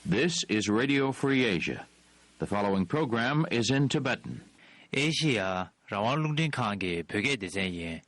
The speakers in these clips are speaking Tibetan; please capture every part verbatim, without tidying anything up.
This is Radio Free Asia. The following program is in Tibetan. ཨེ་ཤི་ཡ་རང་དབང་རླུང་འཕྲིན་ཁང་གི་བོད་སྐད་སྡེ་ཚན་ཡིན།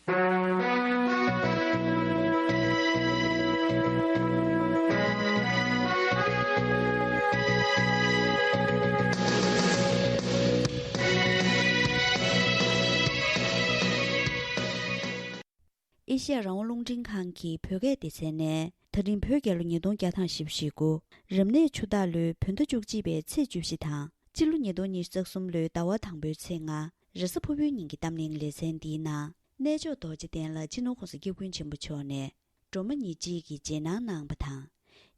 ཨེ་ཤི་ཡ་རང་དབང་རླུང་འཕྲིན་ཁང་གི་བོད་སྐད་སྡེ་ཚན་ནས། ད་རིང་བོད་རྒྱལ་ལོ་ཉིས་སྟོང་བརྒྱ་དང་བཞི་བཅུ་ཞེ་དགུ། རབ་གནས་ཆུ་སྟག་ལོའི་བོད་ཟླ་བཅུ་གཅིག་པའི་ཚེས་བཅུ་བཞི་དང་། སྤྱི་ལོ་ཉིས་སྟོང་ཉི་ཤུ་རྩ་གསུམ་ལོའི་ཟླ་བ་དང་པོའི་ཚེས་ལྔ། རེས་གཟའ་ཕུར་བུའི་ཉིན་གྱི་གཏམ་གླེང་ལེ་ཚན་འདིའི་ནང་། གནས་མཆོག་རྡོ་རྗེ་གདན་ལ་སྤྱི་ནོར་༸གོང་ས་༸སྐྱབས་མགོན་ཆེན་པོ་མཆོག་ནས། སྒྲོལ་མ་ཉེར་གཅིག་གི་རྗེས་གནང་གནང་བ་དང་།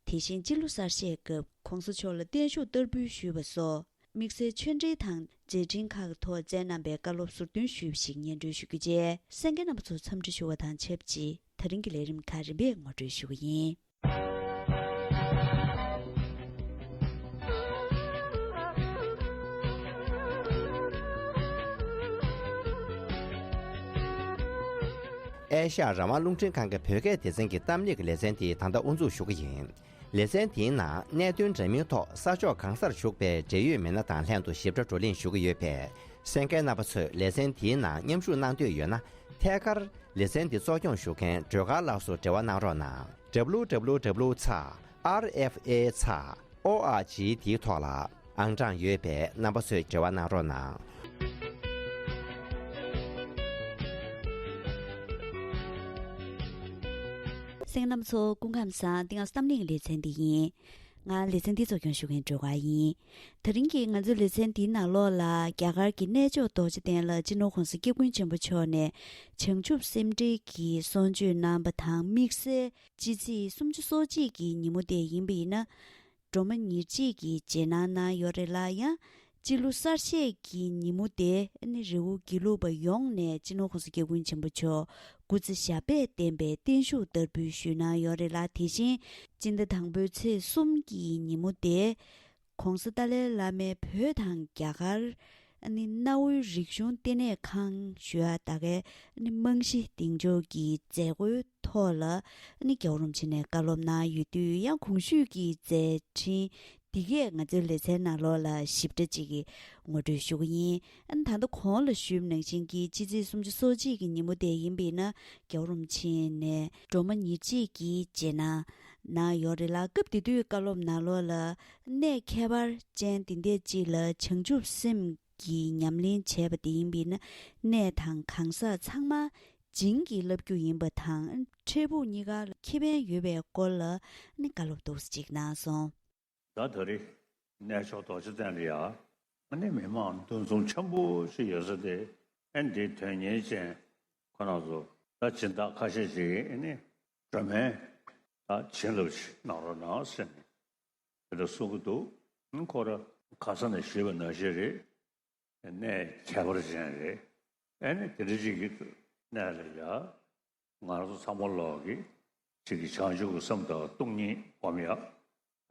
དེ་བཞིན་སྤྱི་ལོ་གསར་བཞད་སྐབས་༸གོང་ས་མཆོག་ལ་བརྟན་བཞུགས་བསྟར་འབུལ་ཞུས་པ་སོགས། དམིགས་བསལ་ཆོས་འབྲེལ་དང་མཛད་འཕྲིན་ཁག་གི་ཐོག་མཛད་གནང་པའི་བཀའ་སློབ་ཟུར་འདོན་ཞུས་པ་ཞིག་སྙན་སྒྲོན་ཞུ་རྒྱུ་བཅས། གསན་མཁན་རྣམ་པ་ཚོ་འཚམས་འདྲི་ཞུ་བ་དང་ཆབས་ཅིག་ད་རིང་གི་ལས་རིམ་ཁག་རིམ་པས་ངོ་སྤྲོད་ཞུ་གི་ཡིན། ཨེ་ཤ་ཡ་རང་དབང་རླུང་འཕྲིན་ཁང་གི་བོད་སྐད་སྡེ་ཚན་གྱི་གཏམ་གླེང་གི་ལེ་ཚན་དེ་ད་ལྟ་དབུ་འཛུགས་ཞུ་གི་ཡིན། ལེ་ཚན་དེའི་ནང་གནད་དོན་འདྲ་མིན་ཐོག་ས་ཕྱོགས་གང་སར་བཞུགས་པའི་འབྲེལ་ཡོད་མི་སྣ་དང་ལྷན་དུ་ཞིབ་ཕྲ་བགྲོ་གླེང་ཞུ་གི་ཡོད་པས། གསན་མཁན་རྣམ་པ་ཚོས་ལེ་ཚན་དེའི་ནང་མཉམ་ཞུགས་གནང་འདོད་ཡོད་ན། ཐད་ཀར་ལེ་ཚན་འདི་གཙོ་སྐྱོང་ཞུ་མཁན་སྒྲོལ་དཀར་ལགས་སུ་འབྲེལ་བ་གནང་རོགས་གནང་། W W W ཚེག་R F A ཚེག་O R G འདིའི་ཐོག་ལ་ཨང་གྲངས་ཡོད་པས་རྣམ་པ་ཚོས་འབྲེལ་བ་གནང་རོགས་གནང་། གསན་མཁན་རྣམ་པ་ཚོ་སྐུ་ཁམས་བཟང་། འདི་ང་ཚོ་གཏམ་གླེང་གི་ལེ་ཚན་འདི་ཡིན། ང་ལེ་ཚན་འདི་གཙོ་སྐྱོང་ཞུ་མཁན་སྒྲོལ་དཀར་ཡིན། དེ་རིང་གི་ང་ཚོའི་ལེ་ཚན་འདིའི་ནང་ལོགས་ལ་རྒྱ་གར་གྱི་གནས་མཆོག་རྡོ་རྗེ་གདན་ལ་སྤྱི་ནོར་༸གོང་ས་༸སྐྱབས་མགོན་ཆེན་པོ་མཆོག་ནས་བྱང་ཆུབ་སེམས་འགྲེལ་གྱི་གསུང་ཆོས་གནང་པ་དང་། དམིགས་བསལ་སྤྱི་ཚེས་སུམ་ཅུ་སོ་གཅིག་གི་ཉིན་མོ་དེ་ཡིན་པ་ཡིན་ན། སྒྲོལ་མ་ཉེར་གཅིག་གི་རྗེས་གནང་གནང་ཡོད་རེད་ལ། ཡང་སྤྱི་ལོ་གསར་བཞད་ཀྱི་ཉིན་མོ་དེ་ནི་རི་བོ་དགེ་ལུགས་པ་ཡོངས་ནས་སྤྱི་ནོར་༸གོང་ས་༸སྐྱབས་མགོན་ཆེན་པོ་མཆོག་སྐུ་ཚེ་ཞབས་པད་བརྟན་པའི་བརྟན་བཞུགས་བསྟར་འབུལ་ཞུས་གནང་ཡོད་རེད་ལ། དེ་བཞིན་སྤྱི་ཟླ་དང་པོའི་ཚེས་གསུམ་གྱི་ཉིན་མོ་དེ། ༸གོང་ས་ཏཱ་ལའི་བླ་མས་བོད་དང་རྒྱ་གར་ཨ་ནི་གནའ་བོའི་རིག་གཞུང་ལྟེ་གནས་ཁང་ཞུ་ཡ་ད་གའི་ཨ་ནི་རྨང་གཞི་གདེང་འཇོག་གི་མཛད་སྒོའི་ཐོག་ལ་ཨ་ནི་རྒྱལ་བ་རིན་པོ་ཆེ་ནས་བཀའ་སློབ་གནང་ཡོད་དུས། ཡང་གོང་ཞུས་ཀྱི་མཛད་འཕྲིན་འདི་གས་ང་ཚོའི་ལེ་ཚན་ནང་ལོགས་ལ་ཞིབ་ཕྲ་ཅིག་གི་ངོ་སྤྲོད་ཞུ་གི་ཡིན། ཨ་ནི་ད་ལྟ་གོང་ལ་ཞུས་པ་ནང་བཞིན་གྱི་སྤྱི་ཚེས་སུམ་ཅུ་སོ་གཅིག་གི་ཉིན་མོ་དེ་ཡིན་པ་ཡིན་ན། རྒྱལ་བ་རིན་པོ་ཆེ་ནས་སྒྲོལ་མ་ཉེར་གཅིག་གི་རྗེས་གནང་གནང་ཡོད་རེད་ལ། སྐབས་དེ་དུས་བཀའ་སློབ་ནང་ལོགས་ལ་གནས་ཁྱད་པར་ཅན་འདི་འདྲས་ཅིག་ལ་བྱང་ཆུབ་སེམས་ཀྱི་ཉམས་ལེན་བྱས་པ་དེ་ཡིན་པ་ཡིན་ན། གནས་དང་གང་ཟག་ཚང་མ་བྱིན་གྱིས་བརླབ་རྒྱུ་ཡིན་པ་དང་། འཕྲལ་ཕུགས་གཉིས་ཀ་ལ་ཁེ་ཕན་ཡོད་པའི་སྐོར་ལ་ནི་བཀའ་སློབ་འདུག་སེ་ཅིག་གནང་སོང་། ད་ད་རེས་གནས་མཆོག་རྡོ་རྗེ་གདན་ལ་ཡ། ཨ་ནི་མི་མང་འདུ་འཛོམས་ཆེན་པོ་ཞིག་ཡོད་ས་དེ། ཨ་ནི་འདིའི་དོན་གཉེར་ཅན་ཁོ་རང་ཚོ་ད་སྦྱིན་བདག་ཁ་ཤས་ཅིག་གིས་ཨ་ནི་སྒྲོལ་མའི་ད་བྱིན་རླབས་ཤིག་གནང་རོགས་གནང་ཟེར་ནས་དེ་འདྲ་གསུང་གི་འདུག་ཁོ་ར་ཁ་སང་ནས་ཞུས་པ་ནང་བཞིན་རེད། གནས་ཁྱད་པར་ཅན་རེད། ཨ་ནི་དེ་འདྲ་ཅིག་གི་གནས་ལ་ཡ། ང་རང་ཚོ་ཚང་མ་ལོག་གི་ཅིག་གི་བྱང་ཆུབ་ཀྱི་སེམས་དང་སྟོང་ཉིད་སྒོམ་ཡ།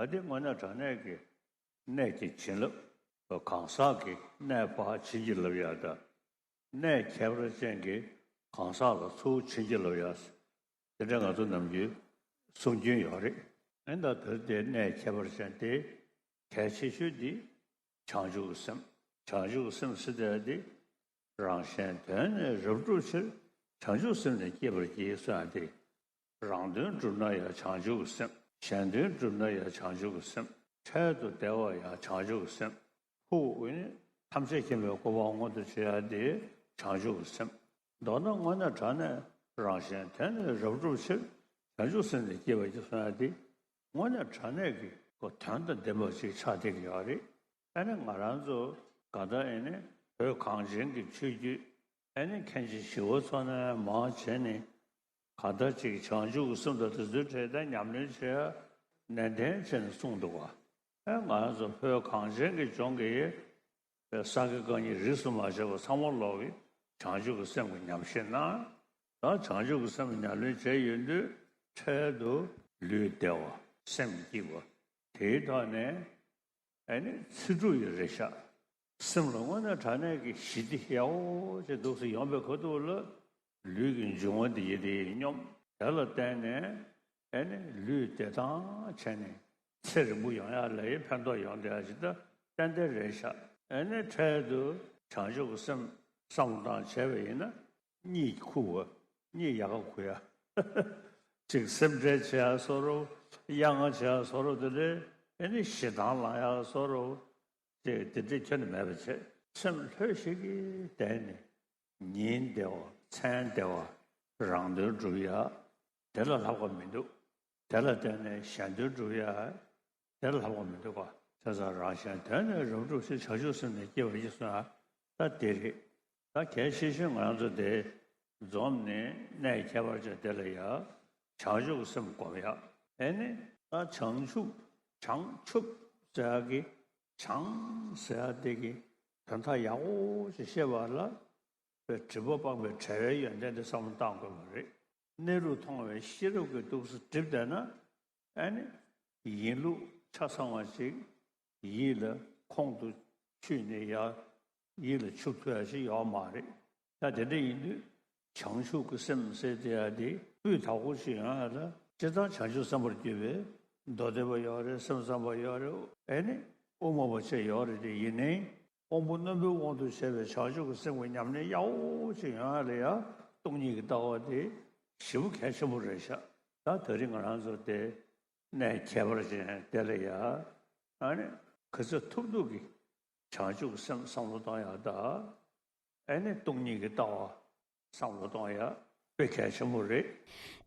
ཨ་དེ་དངོས་གནས་དྲང་གནས་ཀྱི་གནས་ཀྱི་བྱིན་རླབས། གང་ཟག་གི་གནས་པ་བྱིན་གྱིས་བརླབས་ཡ་དང་། གནས་ཁྱད་པར་ཅན་གྱི་གང་ཟག་ལ་ཚུར་བྱིན་གྱིས་བརླབས་ཡ། དེ་འདྲ་ང་ཚོ་ནམ་རྒྱུན་གསུང་རྒྱུན་ཡོད་རེད། ཨ་ནི་ད་དེར་དེ་གནས་ཁྱད་པར་ཅན་དེ་གལ་ཆེ་ཤོས་དེ་བྱང་ཆུབ་ཀྱི་སེམས། བྱང་ཆུབ་ཀྱི་སེམས་ཟེར་དེ་དེ། རང་གཞན་དོན་ནི་རབ་བསྒྲུབ་ཕྱིར། བྱང་ཆུབ་སེམས་ནི་བསྐྱེད་པར་བགྱི་གསུངས་ཡ་དེ། རང་དོན་བསྒྲུབ་ན་ཡང་བྱང་ཆུབ་ཀྱི་སེམས། གཞན་དོན་བསྒྲུབ་ན་ཡང་བྱང་ཆུབ་ཀྱི་སེམས། འཕྲལ་དུ་བདེ་བ་ཡང་བྱང་ཆུབ་ཀྱི་སེམས། ཕུགས་ནི་ཐམས་ཅད་མཁྱེན་པའི་གོ་འཕང་མངོན་དུ་བྱེད་ཡ་དེ་བྱང་ཆུབ་ཀྱི་སེམས། མདོར་ན་དངོས་གནས་དྲང་གནས་རང་གཞན་དོན་ནི་རབ་བསྒྲུབ་ཕྱིར། བྱང་ཆུབ་སེམས་ནི་བསྐྱེད་པར་བགྱི་གསུངས་ཡ་དེ། དངོས་གནས་དྲང་གནས་ཀྱི་གོ་དོན་དང་ལྡན་པ་ཞིག་ཆགས་བསྡད་ཀྱི་ཡོད་རེད། ཨ་ནི་ང་རང་ཚོ་ག་ད་ཨེ་ནི་བོད་གངས་ཅན་གྱི་ཆོས་བརྒྱུད། ཨེ་ནི་མཁན་ཆེན་ཞི་བ་འཚོ་ནས་མར་བྱས་ནས་ག་ད་ཅིག་བྱང་ཆུབ་ཀྱི་སེམས་དང་དེ་ཚོའི་གྲས་ད་ཉམས་ལེན་བྱེད་ཡ་ནན་ཏན་བྱས་ནས་གསུངས་འདུག་བ། ཨེ་ང་རང་ཚོ་བོད་གངས་ཅན་གྱི་ལྗོངས་ཀྱི་སངས་རྒྱས་བསྐྱངས་ཀྱིས་རིས་སུ་མ་ཆད་པ་ཚང་མ་ལོག་གིས་བྱང་ཆུབ་ཀྱི་སེམས་ཀྱི་ཉམས་བཞེས་གནང་། ད་བྱང་ཆུབ་ཀྱི་སེམས་ཉམས་ལེན་བྱས་ཡོང་དུས་འཕྲལ་དུ་ལུས་བདེ་བ་སེམས་སྐྱིད་པ། དེའི་ཐོག་ནས་ཨ་ནི་ཚེ་སྒྲུབ་ཡི་རེ་ཤ། སེམས་ལ་དངོས་གནས་དྲང་གནས་ཀྱི་ཞི་བདེ་ཡག་པོ་ཅིག་འདུག་སེ་ཡོང་པའི་ཁ་ཐུག་ལ་ལུས་ཀྱི་འབྱུང་བ་འདི་ཡི་རེ་སྙོམས། དེ་ལ་བརྟེན་ནས་ཨ་ནི་ལུས་བདེ་ཐང་བྱས་ནས་ ཚེ་རིང་པོ་ཡོང་ཡག་ལ་ཡི་ཕན་ཐོགས་ཡོང་བསྡད་ཡག་ཅིག་ད་ཏན་ཏན་རེད་ཤག་ཨ་ནི་འཕྲལ་དུ་བྱང་ཆུབ་ཀྱི་སེམས་བསམ་བློ་བཏང་བྱས་པ་ཡིན་ན། གཉིད་ཁུག་པ། གཉིད་ཡག་པོ་ཁུག་ཡ། ཅིག་སེམས་ཁྲལ་བྱེད་ཡ་བཟོ་འདྲ། གཡང་ང་བྱེད་ཡ་བཟོ་འདྲ། དེ་ལས་ཨེ་ནི་ཞེ་སྡང་ལངས་ཡ་བཟོ་འདྲ། ཅིག་དེ་འདྲས་ཁྱོན་ནས་མེད་པ་བྱེད། སེམས་ལྷོད་ཤིག་གིས་བསྡད་ནས། ཉིན་བདེ་བ། མཚན་བདེ་བ། རང་དོན་སྒྲུབ་ཡ། དེ་ལ་ལྷག་པ་མི་འདུག་དེ་ལ་བརྟེན་ནས་གཞན་དོན་སྒྲུབ་ཡ། དེ་ལ་ལྷག་པ་མི་འདུག་ག་བྱས་ཙང་རང་གཞན་དོན་ནི་རབ་བསྒྲུབ་ཕྱིར། བྱང་ཆུབ་སེམས་ནི་སྐྱེ་བ་ཡི་གསུང་ཡ། ད་དེ་རེད། ད་གལ་ཆེ་ཤོས་ང་རང་ཚོ་དེ་འཛོམས་ནས་གནས་ཁྱད་པར་ཅན་དེ་ལ་ཡ་བྱང་ཆུབ་ཀྱི་སེམས་སྒོམ་ཡ། ཨེ་ནི་ད་བྱང་ཆུབ། བྱང་ཆུབ་ཟེར་ཡ་གི་བྱང་ཟེར་ཡ་དེ་གི་དོན་དག་ཡག་པོ་ཞིག་ཤེས་པ་ལ། དྲི་མ་སྤངས་པའི་བྲལ་བའི་ཡོན་ཏན་དེ་བསམ་བློ་བཏང་དགོས་པ་རེད། གནས་ལུགས་མཐོང་བའི་ཤེས་རབ་ཀྱིས་ཏོག་ཙམ་བསྒྲིབས་བསྡད་ན། ཨ་ནི་ཡིན་ལུགས་ཆ་ཚང་བ་ཞིག་ཡིད་ལ་ཁོང་དུ་ཆུད་ནས་ཡར་ཡིད་ལ་ཆུད་ཐུབ་ཡ་ཞིག་ཡོད་མ་རེད། ད་དེ་འདྲ་ཡིན་དུས་བྱང་ཆུབ་ཀྱི་སེམས་ཟེར་དེ་ཡ་དེ་སྤུས་དག་པོ་ཞིག་ཡོང་ཡ་ལ་སྤྱིར་བཏང་བྱང་ཆུབ་སེམས་དཔར་གྱུར་པའི་མདོ་སྡེ་པ་ཡོད་རེད། སེམས་ཙམ་པ་ཡོད་རེད། ཨེ་ནི་དབུ་མ་པ་བཅས་ཡོད་རེད། དེ་ཡིན་ནའི། དབང་པོ་རྣོན་པོའི་དབང་དུ་བྱས་པའི་བྱང་ཆུབ་ཀྱི་སེམས་ཀྱི་ཉམས་ལེན་ཡག་པོ་ཞིག་ཡོང་ཡ་ལ་ཡ་སྟོང་ཉིད་ཀྱི་ལྟ་བ་དེ་ཞེ་པོ་གལ་ཆེན་པོ་རེད་ཤག་ད་ད་རིང་ང་རང་ཚོ་དེ་གནས་ཁྱད་པར་ཅན་དེ་ལ་ཡ་ཨ་ནི་ག་ཚོད་ཐུབ་ཐུབ་ཀྱིས་བྱང་ཆུབ་ཀྱི་སེམས་བསམ་བློ་གཏོང་ཡ་ད། ཨེ་ནི་སྟོང་ཉིད་ཀྱི་ལྟ་བ་བསམ་བློ་གཏོང་ཡ་དཔེ་གལ་ཆེན་པོ་རེད།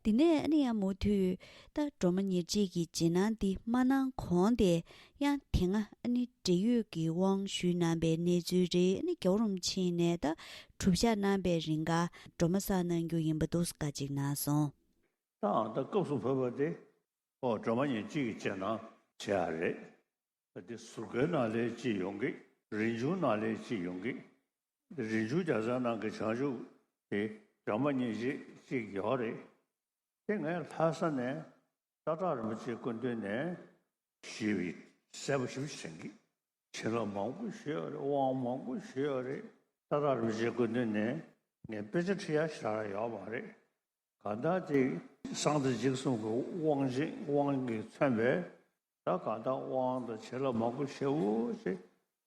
དེ་ནས་ཨ་ནི་ཡང་མུ་མཐུད་ད་སྒྲོལ་མ་ཉེར་གཅིག་གི་རྗེས་གནང་འདི་མ་གནང་གོང་དེ་ཡང་དེ་སྔ་ཨ་ནི་འབྲེལ་ཡོད་ཀྱི་དབང་ཞུས་གནང་པའི་གནས་ཚུལ་རེད། ཨ་ནི་རྒྱལ་བ་རིན་པོ་ཆེ་ནས་ད་གྲུབ་ཆ་གནང་པའི་རིང་ག་སྒྲོལ་མ་བསགས་གནང་རྒྱུ་ཡིན་པ་འདུག་སེ་བཀའ་གཅིག་གནང་སོང་། ད་ཨ་ད་སྐབས་སུ་བབས་པ་དེ་ཨོ་སྒྲོལ་མ་ཉེར་གཅིག་གི་རྗེས་གནང་བྱེད་ཡ་རེད། དེ་ཟུར་བཀའི་ནང་ལས་གཅིག་ཡོང་གི། རིན་འབྱུང་ནང་ལས་གཅིག་ཡོང་གི། རིན་འབྱུང་རྒྱལ་མཚན་ནང་གི་བྱང་ཆུབ་དེ་སྒྲོལ་མ་ཉེར་གཅིག་གཅིག་ཡོད་རེད། དེ་ངས་ལྷ་ས་ནས་སྟག་བྲག་རིན་པོ་ཆེའི་སྐུ་མདུན་ནས་ཞུས་པའི་གསལ་པོ་ཞིབ་ཞིག་དྲན་གི། བྱིན་རླབས་མང་པོ་ཞུས་ཡོད་རེད། དབང་མང་པོ་ཞུས་ཡོད་རེད། སྟག་བྲག་རིན་པོ་ཆེའི་སྐུ་མདུན་ནས་ངས་དཔེ་ཆ་ཁྲིད་ཡ་ཞེ་དྲག་ཡོད་མ་རེད། གང་ལྟར་དེ་གསང་བདེ་འཇིགས་གསུམ་གྱི་དབང་ཆེན་དབང་གིས་མཚོན་པའི་ད་གང་ལྟར་དབང་དང་བྱིན་རླབས་མང་པོ་ཞེ་པོ་ཅིག་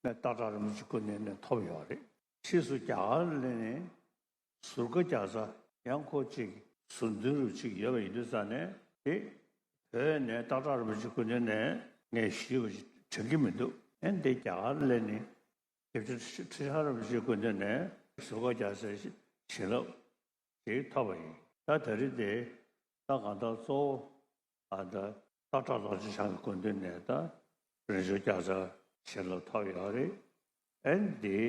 ངས་སྟག་བྲག་རིན་པོ་ཆེའི་སྐུ་མདུན་ནས་ཐོབ་ཡོད་རེད། ཕྱིས་སུ་རྒྱ་གར་སླེབས་ནས་ཟུར་བཀའ་རྒྱག་ས་ཡང་ཁོ་གཅིག་ཟུར་འདོན་རུ་གཅིག་ཡོད་པ་ཡིན་དུས་ཙང་ནས། དེ་བོད་ནས་སྟག་བྲག་རིན་པོ་ཆེའི་སྐུ་མདུན་ནས་ངས་ཞུས་པ་ཞིག་དྲན་གྱི་མི་འདུག་ཨེ་འདི་རྒྱ་གར་སླེབས་ནས་སྐྱབས་རྗེ་ཁྲི་བྱང་རིན་པོ་ཆེའི་སྐུ་མདུན་ནས་ཟུར་བཀའ་རྒྱག་སའི་བྱིན་རླབས་ཞིག་ཐོབ་པ་ཡིན། ད་ད་རེས་དེ་ད་གང་ལྟར་གཙོ་བོ་ཨ་ད་སྟག་བྲག་རྡོ་རྗེ་འཆང་གི་སྐུ་མདུན་ནས་ད་རིན་འབྱུང་རྒྱལ་མཚན་བྱིན་རླབས་ཐོབ་ཡོད་རེད། ཨེ་འདི་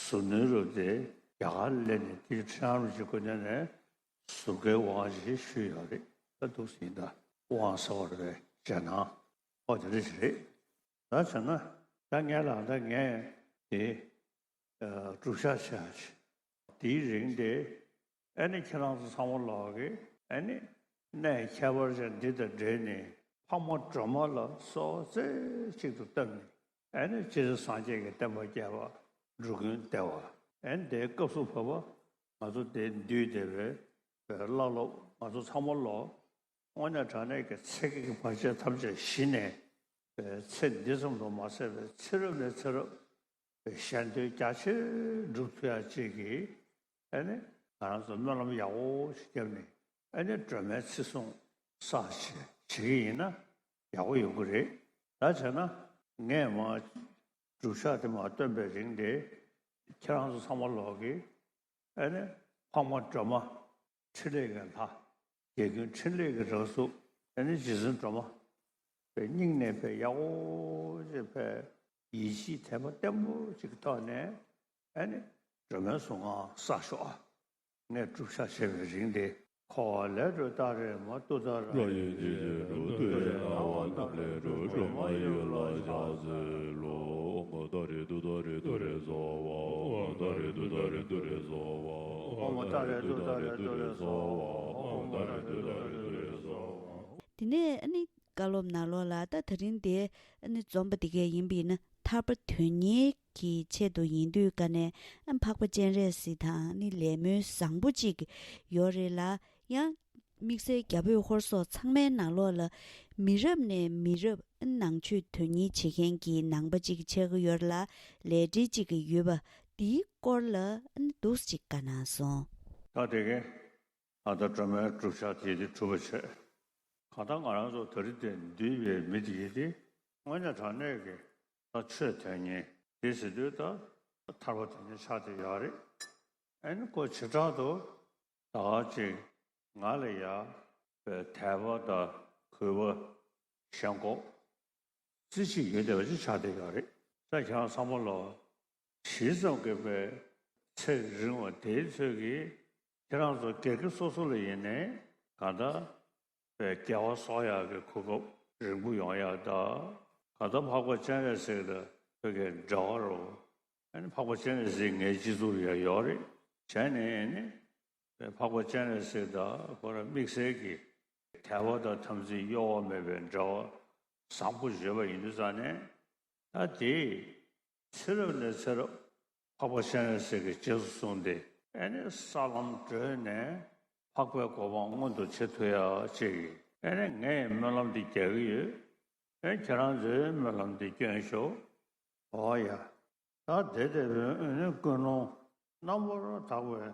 ཟུར་འདོན་རུ་དེ་རྒྱ་གར་སླེབས་ནས་སྐྱབས་རྗེ་ཁྲི་བྱང་རིན་པོ་ཆེའི་སྐུ་མདུན་ནས་ཟུར་བཀའི་དབང་ཞིག་ཞུས་ཡོད་རེད། ད་འདུག་སེ་ཡིན། ད་དབང་ཟེར་བ་རེད་པས། རྗེས་གནང་ཨོ་དེ་འདྲ་ཞིག་རེད། ད་བྱས་ན་ད་ངས་ལ་ད་ངས་དེ་གྲུབ་ཆ་བྱས་ཤིག་དེའི་རིང་དེ་ཨ་ནི་ཁྱེད་རང་ཚོ་ཚང་མ་ལོག་གི་ཨ་ནི་གནས་ཁྱད་པར་ཅན་འདི་དང་འབྲེལ་ནས་འཕགས་མ་སྒྲོལ་མ་ལ་གསོལ་བ་རྩེ་གཅིག་ཏུ་བཏབ་ནས་ཨ་ནི་སྤྱིར་སངས་རྒྱས་ཀྱི་བསྟན་པ་རྒྱས་པ། འགྲོ་ཀུན་བདེ་བ། ཨ་ནི་དེའི་སྐབས་སུ་བབ་པ་ང་ཚོ་དེ་འདུས་བདེ་བའི་བླ་སློབ་ང་ཚོ་ཚང་མ་ལོག་དངོས་གནས་དྲང་གནས་ཀྱི་ཚེ་གེགས་བར་ཆད་ཐམས་ཅད་ཞི་ནས། ཚེ་འདི་ཙམ་དུ་མ་ཟད་པའི་ཚེ་རབས་ནས་ཚེ་རབས་ཀྱི་གཞན་དོན་རྒྱ་ཆེར་སྒྲུབ་ཐུབ་ཡག་ཅིག་གི་ཨ་ནི་ང་རང་ཚོ་སྨོན་ལམ་ཡག་པོ་ཞིག་བརྒྱབ་ནས་ཨ་ནི་སྒྲོལ་མའི་ཚེ་སྲུང་བསགས་བྱེད་བྱེད་ཀྱི་ཡིན་ན་ཡག་པོ་ཡོང་གི་རེད། ད་བྱས་ན་ངས་མ་གྲུབ་ཆ་དེ་མར་བཏོན་པའི་རིང་དེ་ཁྱེད་རང་ཚོ་ཚང་མ་ལོག་གིས་ཨ་ནི་འཕགས་མ་སྒྲོལ་མ་འཕྲིན་ལས་ཀྱི་ལྷ། རྒྱལ་ཀུན་འཕྲིན་ལས་ཀྱི་རང་གཟུགས། ཨ་ནི་རྗེ་བཙུན་སྒྲོལ་མ་དཔེ་སྙིང་ནས་དཔེ་ཡག་པོ་ཅིག་དཔེ་ཡིད་ཆེས་དད་པ་བརྟན་པོ་ཅིག་གི་ཐོག་ནས་ཨ་ནི་སྒྲོལ་མའི་གཟུངས་སྔགས་བསགས་ཤོག་ཨ། ངས་བསྒྲུབ་བྱ་བྱས་པའི་རིང་དེ། འཁོར་བ་ལས་སྒྲོལ་ཏཱ་རེ་མ། ཏུཏྟཱ་རེ། ར་ཡི་ཇི་ཇི་འགྲོ། ཏུ་རེ་ཨ་ཝ་ཏཱ་རེ་འགྲོ། སྒྲོལ་མ་ཡུལ་ལ་ཕྱག་འཚལ་ལོ། ཨོཾ་ཏཱ་རེ་ཏུཏྟཱ་རེ་ཏུ་རེ་སྭཱ་ཧཱ། ཨོཾ་ཏཱ་རེ་ཏུཏྟཱ་རེ་ཏུ་རེ་སྭཱ་ཧཱ། ཨོཾ་ཏཱ་རེ་ཏུཏྟཱ་རེ་ཏུ་རེ་སྭཱ་ཧཱ། ཨོཾ་ཏཱ་རེ་ཏུཏྟཱ་རེ་ཏུ་རེ་སྭཱ་ཧཱ། དེ་ནས་ཨ་ནི་བཀའ་སློབ་ནང་ལོགས་ལ་ད་ད་རིང་དེ་ཨ་ནི་འཛོམས་པ་དེ་གས་ཡིན་པ་ཡིན་ན་ཐར་པ་དོན་གཉེར་གྱི་ཆེད་དུ་ཡིན་དུས་ཀ་ནས་ཨ་འཕགས་པ་སྤྱན་རས་གཟིགས་དང་ཨ་ནི་ལས་སྨོན་བཟང་པོ་ཅིག་ཡོད་རེད་ལ། ཡང་ དམིགས་བསལ་རྒྱ་བོད་ཧོར་སོག་ཚང་མའི་ནང་ལོགས་ལ་མི་རབས་ནས་མི་རབས་ནང་ཆོས་དོན་གཉེར་བྱེད་མཁན་གྱི་ནང་པ་གཅིག་ཆགས་ཀྱི་ཡོད་ལ། ལས་འབྲེལ་གཅིག་གི་ཡོད་པ་འདིའི་སྐོར་ལ་འདུག་ཅིག་བཀའ་གནང་སོང་། ད་དེ་གའི་ཨ་ད་སྒྲོལ་མའི་སྒྲུབ་བྱ་དེ་དེ་གྲུབ་པ་བྱས། གང་ལྟར་ང་རང་ཚོ་ད་རེས་དེ་འདུས་པའི་མི་དེ་ཡིན་ཏེ། དངོས་གནས་དྲང་གནས་ཀྱི་ད་ཆོས་དོན་གཉེར་དེ་ཟེར་དུས་ད་ཐར་པ་དོན་གཉེར་ཆགས་བསྡད་ཡོད་རེད། ཨ་ནི་ཁོ་བྱེ་བྲག་ཏུ་ད་ག་ཅིག་ང་ལ་ཡ་དད་པ་དང་གུས་པ་ཞེན་ཁོག་རྩེ་གཅིག་ཡོད་བསྡད་པ་ཅིག་ཆགས་བསྡད་ཡོད་རེད། ད་ཁྱེད་རང་ཚང་མ་ལོ་ཇི་ཙམ་གྱི་པའི་ཚེ་རིང་བ་དེའི་ཚོད་ཀྱིས་ཁྱེད་རང་ཚོ་སྒེར་གྱི་སོ་སོ་ལ་ཡིན་ནའི་གང་ལྟར་པའི་དགེ་བ་གསོག་ཡག་གི་གོ་སྐབས་རིང་པོ་ཡོང་ཡག་དང་། གང་ལྟར་འཕགས་པ་སྤྱན་རས་གཟིགས་དང་བོད་ཀྱི་འབྲེལ་བ་རུ། ཨ་ནི་འཕགས་པ་སྤྱན་རས་གཟིགས་ངའི་སྤྱི་གཙུག་ལ་ཡང་ཡོད་རེད། བྱས་ནས་ཨ་ནི་འཕགས་པ་སྤྱན་རས་གཟིགས་དང་ཁོ་རང་དམིགས་བསལ་གྱི་དད་པ་དང་དམ་ཚིག་གཡོ་བ་མེད་པའི་འབྲེལ་བ་བཟང་པོ་ཡོད་པ་ཡིན་དུས་ཙང་ནས། ད་དེ་ཚེ་རབས་ནས་ཚེ་རབས་འཕགས་པ་སྤྱན་རས་གཟིགས་ཀྱིས་རྗེས་སུ་བཟུང་སྟེ་ཨ་ནི་ས་ལམ་བགྲོད་ནས་འཕགས་པའི་གོ་འཕང་མངོན་དུ་བྱེད་ཐུབ་ཡག་ཅིག་ཨ་ནི་ངས་སྨོན་ལམ་འདི་རྒྱག་གི་ཡོད། ཨེ་ཁྱེད་རང་ཚོའི་སྨོན་ལམ་འདི་སྐྱོན་ཤོག། འོ་ཡ། ད་དེ་དེ་བས་ཨེ་ནི་ཀུན་སློང་རྣམ་པར་དག་པའི་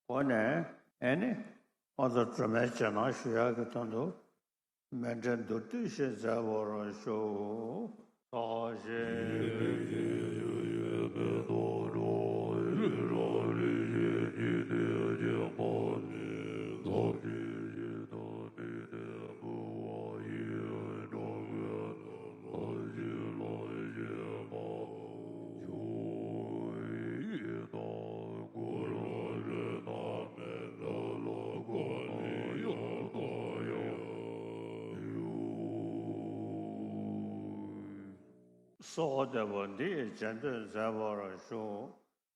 སྒོ་ནས་ཨེ་ནི་ཨ་ད་སྒྲོལ་མའི་རྗེས་གནང་ཞུ་ཡག་གི་དོན་དུ་མཎྜལ་མདོར་བསྡུས་ཤིག་མཛད་པར་ཞུ། ད་ཞེས། གསོལ་བ་འདེབས་པ་འདི་ཡི་རྗེས་ཟློས་མཛད་པར་ཞུ།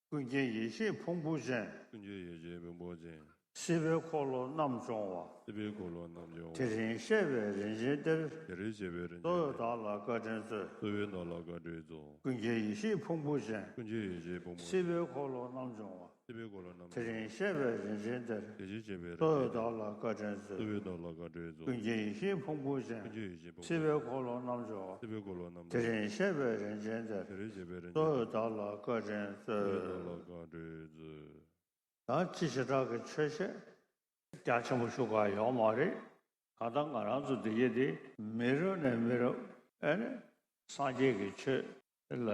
ཀུན་མཁྱེན་ཡེ་ཤེས་ཕུང་པོ་ཅན། ཀུན་མཁྱེན་ཡེ་ཤེས་ཕུང་པོ་ཅན། སྲིད་པའི་འཁོར་ལོ་རྣམ་སྦྱོང་བ། སྲིད་པའི་འཁོར་ལོ་རྣམ་སྦྱོང་བ། དེ་རིང་གཤེགས་པའི་རིན་ཆེན་གཏེར། དེ་རིང་གཤེགས་པའི་རིན་ཆེན་གཏེར། གཙོ་བོས་བདག་ལ་བཀའ་དྲིན་སྩོལ། གཙོ་བོས་བདག་ལ་བཀའ་དྲིན་སྩོལ། ཀུན་མཁྱེན་ཡེ་ཤེས་ཕུང་པོ་ཅན། ཀུན་མཁྱེན་ཡེ་ཤེས་ཕུང་པོ་ཅན། སྲིད་པའི་འཁོར་ལོ་རྣམ་སྦྱོང་བ། སྲིད་པའི་འཁོར་ལོ་རྣམ་སྦྱོང་བ། དེ་རིང་གཤེགས་པའི་རིན་ཆེན་གཏེར། དེ་རིང་གཤེགས་པའི་རིན་ཆེན་གཏེར། གཙོ་བོས་བདག་ལ་བཀའ་དྲིན་སྩོལ། གཙོ་བོས་བདག་ལ་བཀའ་དྲིན་སྩོལ། ཀུན་མཁྱེན་ཡེ་ཤེས་ཕུང་པོ་ཅན། ཀུན་མཁྱེན་ཡེ་ཤེས་ཕུང་པོ་ཅན། སྲིད་པའི་འཁོར་ལོ་རྣམ་སྦྱོང་བ། སྲིད་པའི་འཁོར་ལོ་རྣམ་སྦྱོང་བ། དེ་རིང་གཤེགས་པའི་རིན་ཆེན་གཏེར། དེ་རིང་གཤེགས་པའི་རིན་ཆེན་གཏེར། གཙོ་བོས་བདག་ལ་བཀའ་དྲིན་སྩོལ། གཙོ་བོས་བདག་ལ་བཀའ་དྲིན་སྩོལ། ད་སྤྱི་བྱེ་བྲག་གི་ཆོས་བཤད་རྒྱ་ཆེན་པོ་ཞུ་ག་ཡོད་མ་རེད། གང་ལྟར་ང་རང་ཚོ་འདི་གས་དེ་མི་རབས་ནས་མི་རབས་ཨེ་ནི་སངས་རྒྱས་ཀྱི་ཆོས་ལ་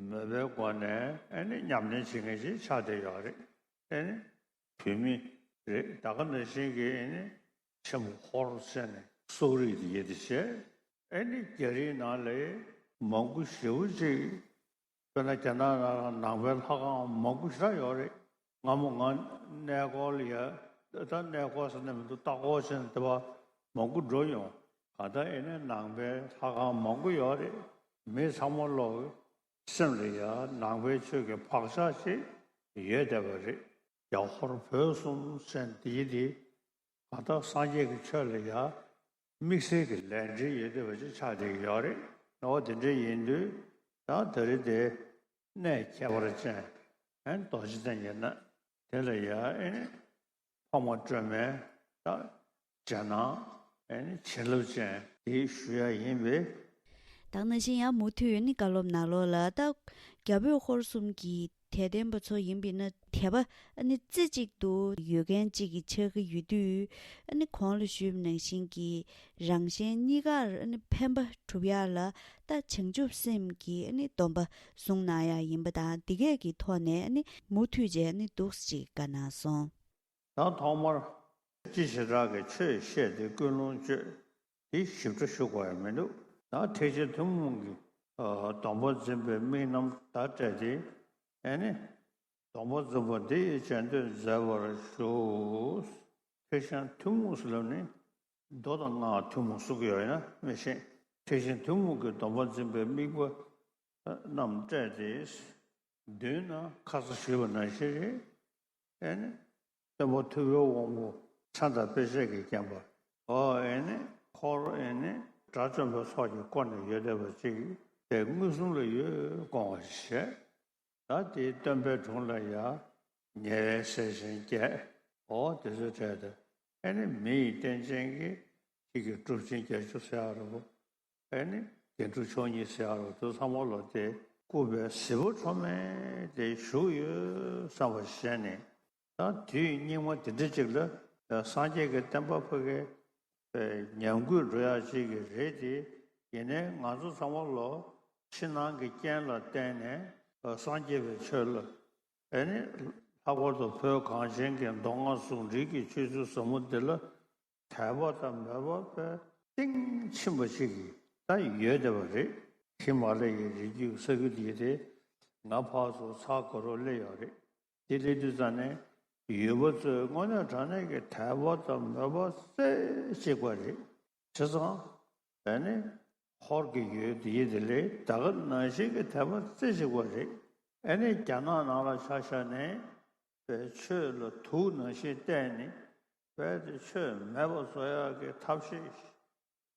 མོས་པའི་སྒོ་ནས་ཨེ་ནི་ཉམས་ལེན་བྱེད་མཁན་ཞིག་ཆགས་བསྡད་ཡོད་རེད། ཨེ་ནི་བོད་མི་རེད། ད་ག་ནང་བཞིན་གྱི་ཨེ་ནི་ཆེན་པོ་ཧོར་ཟེར་ནས་སོག་རིགས་དེ་གས་དེ་བྱས། ཨེ་ནི་རྒྱ་རིགས་ནང་ལ་མང་པོ་ཞེ་པོ་ཅིག་དཔེར་ན་རྒྱ་ནག་ནང་ལ་ནང་པའི་ལྷ་ཁང་མང་པོ་ཞེ་དྲག་ཡོད་རེད། སྔ་མོ་ང་གནས་སྐོར་ལ་ཡ། ད་གནས་སྐོར་ཟེར་ན་མི་འདུག་ལྟ་སྐོར་བྱས་ནས་དེ་བ་མང་པོ་འགྲོ་ཡོང་། གང་ལྟར་ཨེ་ནས་ནང་པའི་ལྷ་ཁང་མང་པོ་ཡོད་རེད། མི་ཚང་མ་ལོག་སེམས་ལ་ཡ་ནང་པའི་ཆོས་ཀྱི་བག་ཆགས་ཅིག་ཡོད་བསྡད་པ་རེད། རྒྱ་ཧོར་བོད་གསུམ་ཟེར་འདི་དེ། གང་ལྟར་སངས་རྒྱས་ཀྱི་ཆོས་ལ་ཡ་དམིགས་བསལ་གྱི་ལས་འབྲེལ་ཡོད་བསྡད་པ་ཅིག་ཆགས་བསྡད་ཀྱི་ཡོད་རེད། འོ་དེ་འདྲ་ཡིན་དུས་ད་ད་རེས་དེ་གནས་ཁྱད་པར་ཅན་ཨན་རྡོ་རྗེ་གདན་གྱི་ན་དེ་ལ་ཡ་ཨེ་ནི་འཕགས་མ་སྒྲོལ་མའི་ད་རྗེས་གནང་ཨེ་ནི་བྱིན་རླབས་ཅན་དེ་ཞུ་ཡ་ཡིན་པས། ད་ག་ནང་བཞིན་ཡང་མུ་མཐུད་ནི་བཀའ་སློབ་ནང་ལོགས་ལ་ད་རྒྱ་བོད་ཧོར་གསུམ་གྱི་དད་ལྡན་པ་ཚོ་ཡིན་པས་ན་དད་པ་ཨ་ནི་རྩེ་གཅིག་ཏུ་ཡོད་མཁན་གཅིག་གི་ཆགས་ཀྱི་ཡོད་དུས། ཨ་ནི་གོང་ལ་ཞུས་པ་ནང་བཞིན་གྱི་རང་གཞན་གཉིས་ཀར་ཨ་ནི་ཕན་པ་སྒྲུབ་ཡག་ལ་ད་བྱང་ཆུབ་སེམས་ཀྱི་ཨ་ནི་སྡོམ་པ་བཟུང་གནང་ཡག་ཡིན་པ་དང་། འདི་གས་ཀྱི་ཐོག་ནས་ཨ་ནི་མུ་མཐུད་བྱས་ཨ་ནི་འདུག་ཅིག་བཀའ་གནང་སོང་། ད་ཐོག་མར་སྤྱི་བྱེ་བྲག་གི་ཆོས་བཤད་དེ་ཀུན་སློང་བཅོས་དེ་ཞིབ་ཕྲ་ཞུ་དགོས་ཡ་མི་འདུག་ད་ཐེག་ཆེན་ཐུན་མོང་གི་ཨ་སྡོམ་པ་འཛིན་པའི་དམིགས་རྣམ་བརྡ་སྤྲད་དེ། ཨེ་ནི་སྡོམ་པ་འཛིན་པ་འདི་ཡི་རྗེས་ཟློས་མཛད་པར་ཞུ། ཐེག་ཆེན་ཐུན་མོང་ཟེར་ལབ་ནི་མདོ་དང་སྔགས་ཐུན་མོང་གསུང་གི་ཡོད་ན་མི་ཤེས། ཐེག་ཆེན་ཐུན་མོང་གི་སྡོམ་པ་འཛིན་པའི་དམིགས་པ་རྣམས་སྤྲད་དེ། མདུན་ན་ཁ་ས་ཞུས་པ་ནང་བཞིན་རེད། ཨེ་ནི། སྟོན་པ་ཐུབ་པའི་དབང་པོ་མཚན་དང་དཔེ་བྱད་ཀྱིས་བརྒྱན་པ། ཨོ་ཨེ་ནི། འཁོར་ཨེ་ནི། དགྲ་བཅོམ་པའི་ཚོགས་ཀྱིས་བསྐོར་ནས་ཡོད་བསྡད་པ་ཅིག་དེ་མངོན་སུམ་ལ་ཡོད་དགོངས་པ་བཞེས། ད་དེའི་སྟོན་པའི་དྲུང་ལ་ཡ། ཉེ་བའི་སྲས་ཆེན་བརྒྱད། ཨོ་དེ་ཚོའི་གྲས་དེ། ཨེ་ནི་མི་ཡི་རྟེན་ཅན་གྱི་ཁྱེད་ཀྱི་གྲུབ་ཆེན་བརྒྱད་ཅུ་ཟེར་ཡ་རེད་བོ། ཨེ་ནི་དགེ་ཕྲུག་མཆོག་གཉིས་ཟེར་ཡ་རེད་བོ། དེ་ཚང་མ་ལོ་དེ་སྐུ་པའི་གཟི་འོད་འཕྲོ་མེད་དེ་བཞུགས་ཡོད་བསམ་པ་བྱས་ནས། ད་དུས་སྙིགས་མ་དེ་འདྲ་ཅིག་ལ་སངས་རྒྱས་ཀྱི་བསྟན་པ་ཕ་གི་ཉམས་རྒུད་འགྲོ་ཡ་ཅིག་གི་རེད་དེ། ཡིན་ནའི་ང་ཚོ་ཚང་མ་ལོ་ཕྱི་ནང་གི་རྐྱེན་ལ་བརྟེན་ནས་སངས་རྒྱས་པའི་ཆོས་ལ། ཨེ་ནི་ལྷག་པར་དུ་བོད་གངས་ཅན་གྱི་མདོ་སྔགས་ཟུང་འབྲེལ་གྱི་ཆོས་ཚུལ་ཟབ་མོ་འདི་ལ་དད་པ་དང་མོས་པ་དཔེ་གཏིང་ཕྱིན་པ་ཞིག་ད་ཡོད་བསྡད་པ་རེད། ཧི་མ་ལ་ཡའི་རི་རྒྱུད་ས་རྒྱུད་འདི་དེ་ང་ཕར་ཚུར་ཚར་ག་རུ་སླེབས་ཡོད་རེད། དེ་སླེབས་དུས་ཙང་ནས་ཡུལ་པ་ཚོས་དངོས་གནས་དྲང་གནས་ཀྱི་དད་པ་དང་མོས་པ་རྩེ་གཅིག་པ་རེད། བྱས་ཙང་། ཨེ་ནི། ཧོར་གྱི་ཡུལ་འདིའི་དེ་ལས་ད་ག་ནང་བཞིན་གྱི་དད་པ་རྩེ་གཅིག་པ་རེད། ཨེ་ནི་རྒྱ་ནག་ནང་ལ་ཆ་བཞག་ནས་པའི་ཆོས་ལ་དུག་ནང་བཞིན་བལྟས་ནས་པའི་དེ་ཆོས་མེད་པ་བཟོ་ཡག་གི་ཐབས་ཤེས་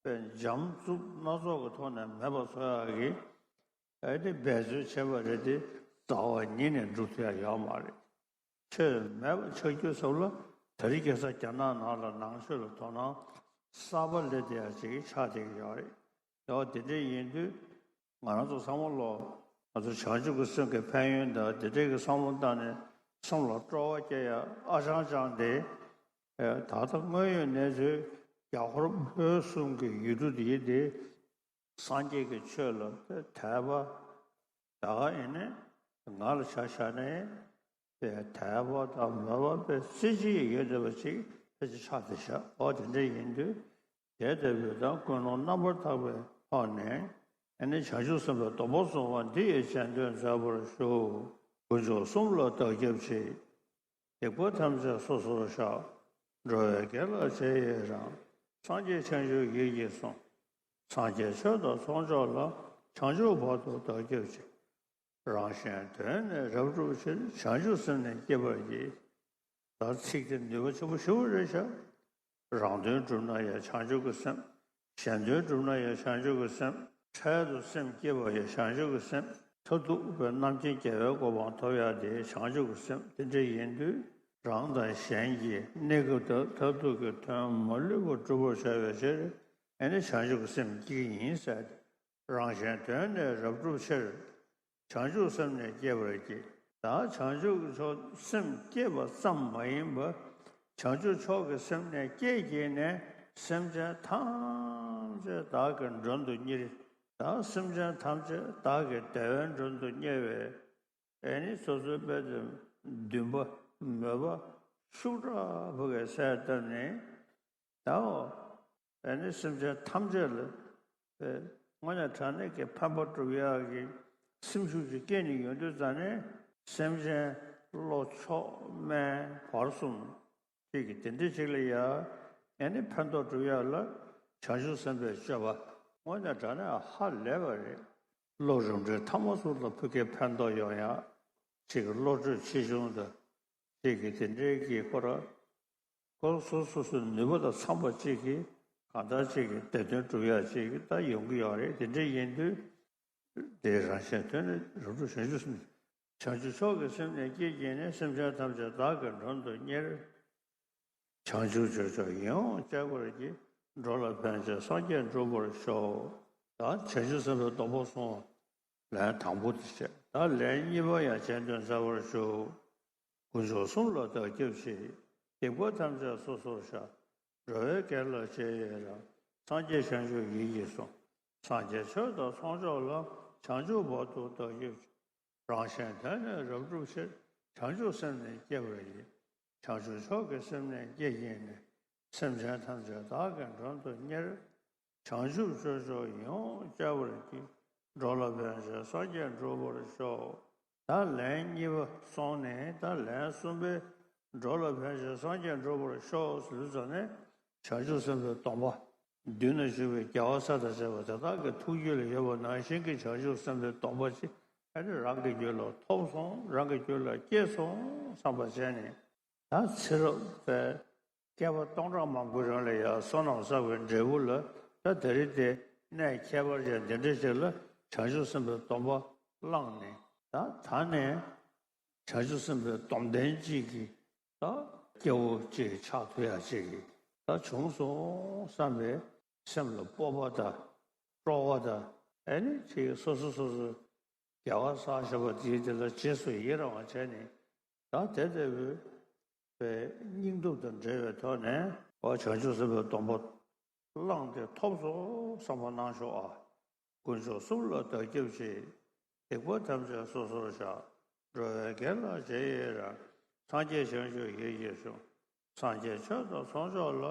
པའི་འཇམ་རྩུབ་སྣ་ཚོགས་ཀྱི་ཐོག་ནས་མེད་པ་བཟོ་ཡག་གི་ཨེ་ནི་འབད་རྩོལ་བྱས་པ་རེད་དེ། རྩ་བ་ཉིད་ནས་འགྲུབ་ཐུབ་ཡག་ཡོད་མ་རེད། ཆོས་མེད་པ་ཆགས་རྒྱུ་ཟེར་བ་ལ་དེ་རིང་ཁ་སང་རྒྱ་ནག་ནང་ལ་ནང་ཆོས་ལ་དོ་སྣང་གསར་པ་སླེབས་བསྡད་ཡ་ཅིག་ཆགས་བསྡད་ཀྱི་ཡོད་རེད། ཡང་དེ་འདྲ་ཡིན་དུས་ང་རང་ཚོ་ཚང་མ་ལོ་ང་ཚོ་བྱང་ཆུབ་ཀྱི་སེམས་ཀྱི་ཕན་ཡོན་དང་དེ་འདྲའི་གི་བསམ་བློ་བཏང་ནས་སེམས་ལ་སྤྲོ་བ་སྐྱེ་ཡ་ཨ་ཅང་ཅང་དེ་ད་ལྟ་དངོས་ཡོད་གནས་ཚུལ་རྒྱ་ཧོར་བོད་གསུམ་གྱི་ཡུལ་གྲུ་དེ་ཡིན་ཏེ། སངས་རྒྱས་ཀྱི་ཆོས་ལ་དད་པ་ད་ག་ཡིན་ནའི་ང་ལ་ཆ་བཞག་ནས་དཔེ་དད་པ་དང་མོས་པ་དཔེ་རྩེ་གཅིག་ཡོད་བསྡད་པ་ཅིག་ཕལ་ཆེར་ཆགས་བསྡད་ཤག་འོ་དེ་འདྲ་ཡིན་དུས་དེ་ལྟ་བུའི་དང་ཀུན་སློང་རྣམ་པར་དག་པའི་ཐོག་ནས་ཨ་ནི་བྱང་ཆུབ་སེམས་དཔའི་སྡོམ་པ་བསྲུང་བ་འདི་ཡི་རྗེས་ཟློས་མཛད་པར་ཞུ། དཀོན་མཆོག་གསུམ་ལ་བདག་སྐྱབས་མཆི། སྡིག་པ་ཐམས་ཅད་སོ་སོར་བཤགས། འགྲོ་བའི་དགེ་ལ་རྗེས་ཡི་རང་། སངས་རྒྱས་བྱང་ཆུབ་ཡིད་ཀྱིས་བཟུང་། སངས་རྒྱས་ཆོས་དང་ཚོགས་མཆོག་ལ། བྱང་ཆུབ་བར་དུ་བདག་སྐྱབས་མཆི། རང་གཞན་དོན་ནི་རབ་བསྒྲུབ་ཕྱིར། བྱང་ཆུབ་སེམས་ནི་བསྐྱེད་པར་བགྱི། ད་ཚིག་དེ་ནུས་པ་ཆེན་པོ་ཞེ་པོ་རེད་ཤག་རང་དོན་བསྒྲུབ་ན་ཡང་བྱང་ཆུབ་ཀྱི་སེམས། གཞན་དོན་བསྒྲུབ་ན་ཡང་བྱང་ཆུབ་ཀྱི་སེམས། འཕྲལ་དུ་སེམས་བསྐྱེད་པ་ཡང་བྱང་ཆུབ་ཀྱི་སེམས། མཐར་ཐུག་པའི་རྣམ་མཁྱེན་རྒྱལ་བའི་གོ་འཕང་ཐོབ་ཡག་དེ་བྱང་ཆུབ་ཀྱི་སེམས་དེ་འདྲ་ཡིན་དུས། རང་དང་གཞན་གྱི་གནས་སྐབས་དང་མཐར་ཐུག་གི་དོན་མ་ལུས་པ་སྒྲུབ་པར་བྱ་བའི་ཕྱིར། ཨེ་ནི་བྱང་ཆུབ་ཀྱི་སེམས་བསྐྱེད་ཀྱི་ཡིན་ཟེར་ཏེ། རང་གཞན་དོན་ནི་རབ་བསྒྲུབ་ཕྱིར། བྱང་ཆུབ་སེམས་ནི་བསྐྱེད་པར་བགྱི། ད་བྱང་ཆུབ་ཀྱི་ཕྱོགས་སེམས་བསྐྱེད་པ་ཙམ་མ་ཡིན་པར། བྱང་ཆུབ་མཆོག་གི་སེམས་ནི་བསྐྱེད་བགྱིས་ནས་སེམས་ཅན་ཐམས་ཅད་བདག་གི་མགྲོན་དུ་གཉེར། ད་སེམས་ཅན་ཐམས་ཅད་བདག་གི་བདེ་བའི་མགྲོན་དུ་གཉེར་བའི་ཨེ་ནི་སོ་སོའི་དཔེ་དེ་འདུན་པ་མོས་པ་ཤུགས་དྲག་པོ་གི་གསལ་བཏབ་ནས། ད་འོ། ཨེ་ནི་སེམས་ཅན་ཐམས་ཅད་ལ་དངོས་གནས་དྲང་གནས་ཀྱི་ཕན་པ་སྒྲུབ་ཡག་གི་སེམས་ཤུགས་ཅིག་སྐྱེས་ནས་ཡོང་དུས་ཙང་ནས་སེམས་ཅན་བློ་མཆོག་དམན་བར་གསུམ་ཅིག་གི་དེ་འདྲ་ཅིག་ལ་ཡ་ཨེ་ནི་ཕན་ཐོགས་སྒྲུབ་ཡག་ལ་བྱང་ཆུབ་སེམས་དཔའི་སྤྱོད་པ་དངོས་གནས་དྲང་གནས་ཧ་ལས་པ་རེད། བློ་རིམ་གྲོའི་ཐ་མ་ཚོ་ལ་ཕ་གིར་ཕན་ཐོགས་ཡོང་ཡག་ཅིག་གི་བློ་གྲོས་ཆེ་ཆུང་དང་ཅིག་གི་དེ་འདྲའི་གི་སྐོར། ཁོ་སོ་སོ་སོའི་ནུས་པ་དང་འཚམ་པ་གཅིག་གིས་གང་ལྟར་གཅིག་གིས་བདེ་དོན་སྒྲུབ་ཡག་ཅིག་ད་ཡོང་གི་ཡོད་རེད། དེ་འདྲ་ཡིན་དུས། དེ་རང་གཞན་དོན་ནི་རབ་བསྒྲུབ་བྱང་ཆུབ་སེམས། བྱང་ཆུབ་མཆོག་གི་སེམས་ནི་བསྐྱེད་བགྱིས་ནས་སེམས་ཅན་ཐམས་ཅད་བདག་གི་མགྲོན་དུ་གཉེར། བྱང་ཆུབ་སྤྱོད་མཆོག་ཡིད་འོང་སྤྱད་པར་བགྱི། འགྲོ་ལ་ཕན་ཕྱིར་སངས་རྒྱས་འགྲུབ་པར་ཤོག་ད་བྱང་ཆུབ་སེམས་དཔའི་སྡོམ་པ་སྲུང་བ། ལན་དང་པོ་དེ་བྱས། ད་ལན་གཉིས་པ་ཡང་རྗེས་ཟློས་མཛད་པར་ཞུ། དཀོན་མཆོག་གསུམ་ལ་བདག་སྐྱབས་མཆི། སྡིག་པ་ཐམས་ཅད་སོ་སོར་བཤགས། འགྲོ་བའི་དགེ་ལ་རྗེས་ཡི་རང་། སངས་རྒྱས་བྱང་ཆུབ་ཡིད་ཀྱིས་བཟུང་། སངས་རྒྱས་ཆོས་དང་ཚོགས་མཆོག་ལ། བྱང་ཆུབ་བར་དུ་བདག་སྐྱབས་མཆི། རང་གཞན་དོན་ནི་རབ་བསྒྲུབ་ཕྱིར། བྱང་ཆུབ་སེམས་ནི་བསྐྱེད་པར་བགྱི། བྱང་ཆུབ་མཆོག་གི་སེམས་ནི་བསྐྱེད་བགྱིས་ནས། སེམས་ཅན་ཐམས་ཅད་བདག་གི་མགྲོན་དུ་གཉེར། བྱང་ཆུབ་སྤྱོད་མཆོག་ཡིད་འོང་སྤྱད་པར་བགྱི། འགྲོ་ལ་ཕན་ཕྱིར་སངས་རྒྱས་འགྲུབ་པར་ཤོག་ད་ལན་གཉིས་པ་སོང་ནས་ད་ལན་གསུམ་པའི་འགྲོ་ལ་ཕན་ཕྱིར་སངས་རྒྱས་འགྲུབ་པར་ཤོག་ཟེར་དུས་ཙམ་ནས་བྱང་ཆུབ་སེམས་དཔའི་སྡོམ་པ། མདུན་ན་བཞུགས་པའི་རྒྱལ་བ་སྲས་དང་བཅས་པ་དེ་དག་གི་ཐུགས་རྒྱུད་ལ་ཡོད་པ་ནང་བཞིན་གྱི་བྱང་ཆུབ་སེམས་དཔའི་སྡོམ་པ་ཅིག་ཨ་ནི་རང་གི་རྒྱུད་ལ་ཐོབ་སོང་། རང་གི་རྒྱུད་ལ་སྐྱེས་སོང་བསམ་པ་བྱས་ནས། ད་ཚེ་རབས་པའི་བསྐལ་པ་སྟོང་ཕྲག་མང་པོའི་རིང་ལ་ཡང་བསོད་ནམས་བསགས་པའི་འབྲས་བུ་ལ་ད་ད་རེས་དེ་གནས་ཁྱད་པར་ཅན་འདི་འདྲ་ཞིག་ལ་བྱང་ཆུབ་སེམས་དཔའི་སྡོམ་པ་བླངས་ནས་ད་ད་ནས་བྱང་ཆུབ་སེམས་དཔའི་སྡོམ་ལྡན་གཅིག་གི་ད་སྐྱེ་བོ་གཅིག་ཆགས་ཐུབ་ཡག་ཅིག་ ད་བྱུང་སོང་བསམ་པའི་སེམས་ལ་སྤོབས་པ་དང་སྤྲོ་བ་དང་། ཨ་ནི་ཅིག་སོ་སོ་སོ་སོ་དགེ་བ་བསགས་བཞག་པ་དེའི་དེ་ལ་རྗེས་སུ་ཡི་རང་བ་བྱས་ནས། ད་དེ་ལྟ་བུའི་པའི་སྙིང་སྟོབས་དང་འབྲེལ་བའི་ཐོག་ནས། འོ་བྱང་ཆུབ་སེམས་དཔའི་སྡོམ་པ་བླངས་ཏེ་ཐོབ་སོང་བསམ་པ་གནང་ཤོག་ཨ། དཀོན་མཆོག་གསུམ་ལ་བདག་སྐྱབས་མཆི། སྡིག་པ་ཐམས་ཅད་སོ་སོར་བཤགས། འགྲོ་བའི་དགེ་ལ་རྗེས་ཡི་རང་། སངས་རྒྱས་བྱང་ཆུབ་ཡིད་ཀྱིས་ཕྱུག། སངས་རྒྱས་ཆོས་དང་ཚོགས་མཆོག་ལ།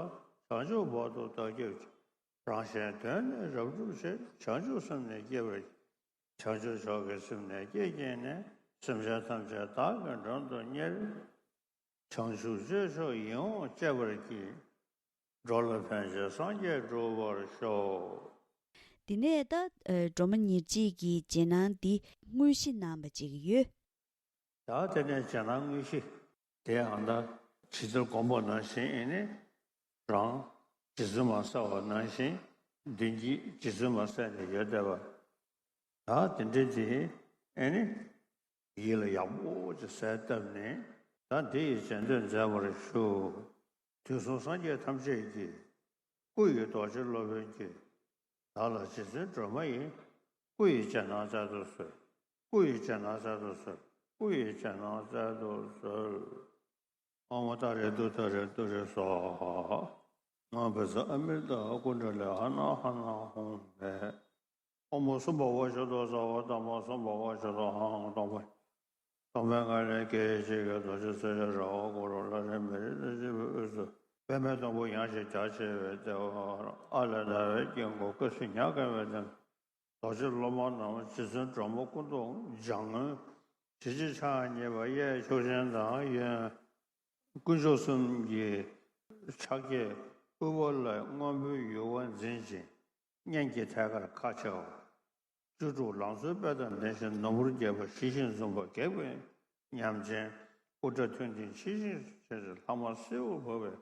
བྱང་ཆུབ་བར་དུ་བདག་སྐྱབས་མཆི། རང་གཞན་དོན་ནི་རབ་བསྒྲུབ་ཕྱིར། བྱང་ཆུབ་སེམས་ནི་བསྐྱེད་པར་བགྱི། བྱང་ཆུབ་མཆོག་གི་སེམས་ནི་བསྐྱེད་བགྱིས་ནས། སེམས་ཅན་ཐམས་ཅད་བདག་གིས་མགྲོན་དུ་གཉེར། བྱང་ཆུབ་སྤྱོད་མཆོག་ཡིད་འོང་སྤྱད་པར་བགྱི། འགྲོ་ལ་ཕན་ཕྱིར་སངས་རྒྱས་འགྲུབ་པར་ཤོག། དེ་ནས་ད་ཨ་སྒྲོལ་མ་ཉེར་གཅིག་གི་རྗེས་གནང་འདི་དངོས་གཞི་གནང་བ་ཅིག་ཡོད། ད་དེ་ནས་རྗེས་གནང་དངོས་གཞི་དེ་ཡང་ད་ཇི་ལྟར་བསྒོམ་པ་ནང་བཞིན་ཨེ་ནི། རང་རྗེ་བཙུན་མ་བསགས་པ་ནང་བཞིན་མདུན་གྱི་རྗེ་བཙུན་མ་བསགས་ནས་ཡོད་བསྡད་པ། ད་དེ་འདྲ་དེ་ཨེ་ནི། ཡིད་ལ་ཡག་པོ་ཅིག་གསལ་བཏབ་ནས། ད་འདི་ཡི་རྗེས་ཟློས་མཛད་པར་ཞུ། དུས་གསུམ་སངས་རྒྱས་ཐམས་ཅད་ཀྱི། སྐུ་ཡི་རྡོ་རྗེ་སློབ་དཔོན་གྱིས། བདག་ལ་རྗེ་བཙུན་སྒྲོལ་མ་ཡི། སྐུ་ཡི་རྗེས་གནང་སྩལ་དུ་གསོལ། སྐུ་ཡི་རྗེས་གནང་སྩལ་དུ་གསོལ། སྐུ་ཡི་རྗེས་གནང་སྩལ་དུ་གསོལ། ཨོཾ་ཏཱ་རེ་ཏུཏྟཱ་རེ་ཏུ་རེ་སྭཱ་ཧཱ། ཨོཾ་བཛྲ་ཨ་མྲྀ་ཏ་ཀུཎྜ་ལི་ཧ་ན་ཧ་ན་ཧཱུྃ་ཕཊ། ཨོཾ་སྭ་བྷཱ་ཝ་ཤུདྡྷ་ས་བྷཱ་ཏ་མ་སྭ་བྷཱ་ཝ་ཤུདྡྷ་ཧཱུྃ་སྟོང་པ། སྟོང་པའི་ངང་ལས་སྐད་ཅིག་གིས་རྡོ་རྗེ་རྩེ་ལྔ་ར་བ་ཀུ་རུ་ལྷ་རིགས་མི་རིགས་ལས་བྱེད་པའི་དབུས་སུ། པདྨའི་སྡོང་པོ་ཡངས་ཤིང་རྒྱ་ཆེ་བའི་ལྟེ་བར། ཨ་ལས་ཟླ་བའི་དཀྱིལ་འཁོར་སྐུ་བཞི་ཉ་གང་བའི་སྟེང་། རྡོ་རྗེ་སློབ་མ་རྣམས་རྗེ་བཙུན་སྒྲོལ་མ་སྐུ་མདོག་ལྗང་སྔོན། ཞལ་གཅིག་ཕྱག་གཉིས་པ་གཡས་ཕྱོགས་བཞིན་དང་གཡོན། དཀོན་མཆོག་གསུམ་གྱི་ཕྱག་རྒྱས་དབུ་བ་ལ་སྔོན་པོའི་ཡུ་བ་འཛིན་ཅིང་། སྙན་གྱི་ཐད་ཀར་ཁ་ཕྱེ་བ། བཅུ་དྲུག་ལང་ཚོའི་དཔལ་དང་ལྡན་ཞིང་ནོར་བུར་རྒྱས་པ་ཞི་ཞིང་འཛུམ་པ་སྒེག་པའི་ཉམས་ཅན། དབུ་སྐྲ་མཐོན་མཐིང་ཕྱིས་ཤིང་ཆེ་ཞིང་ལྷག་མ་སེར་པོ་བབས་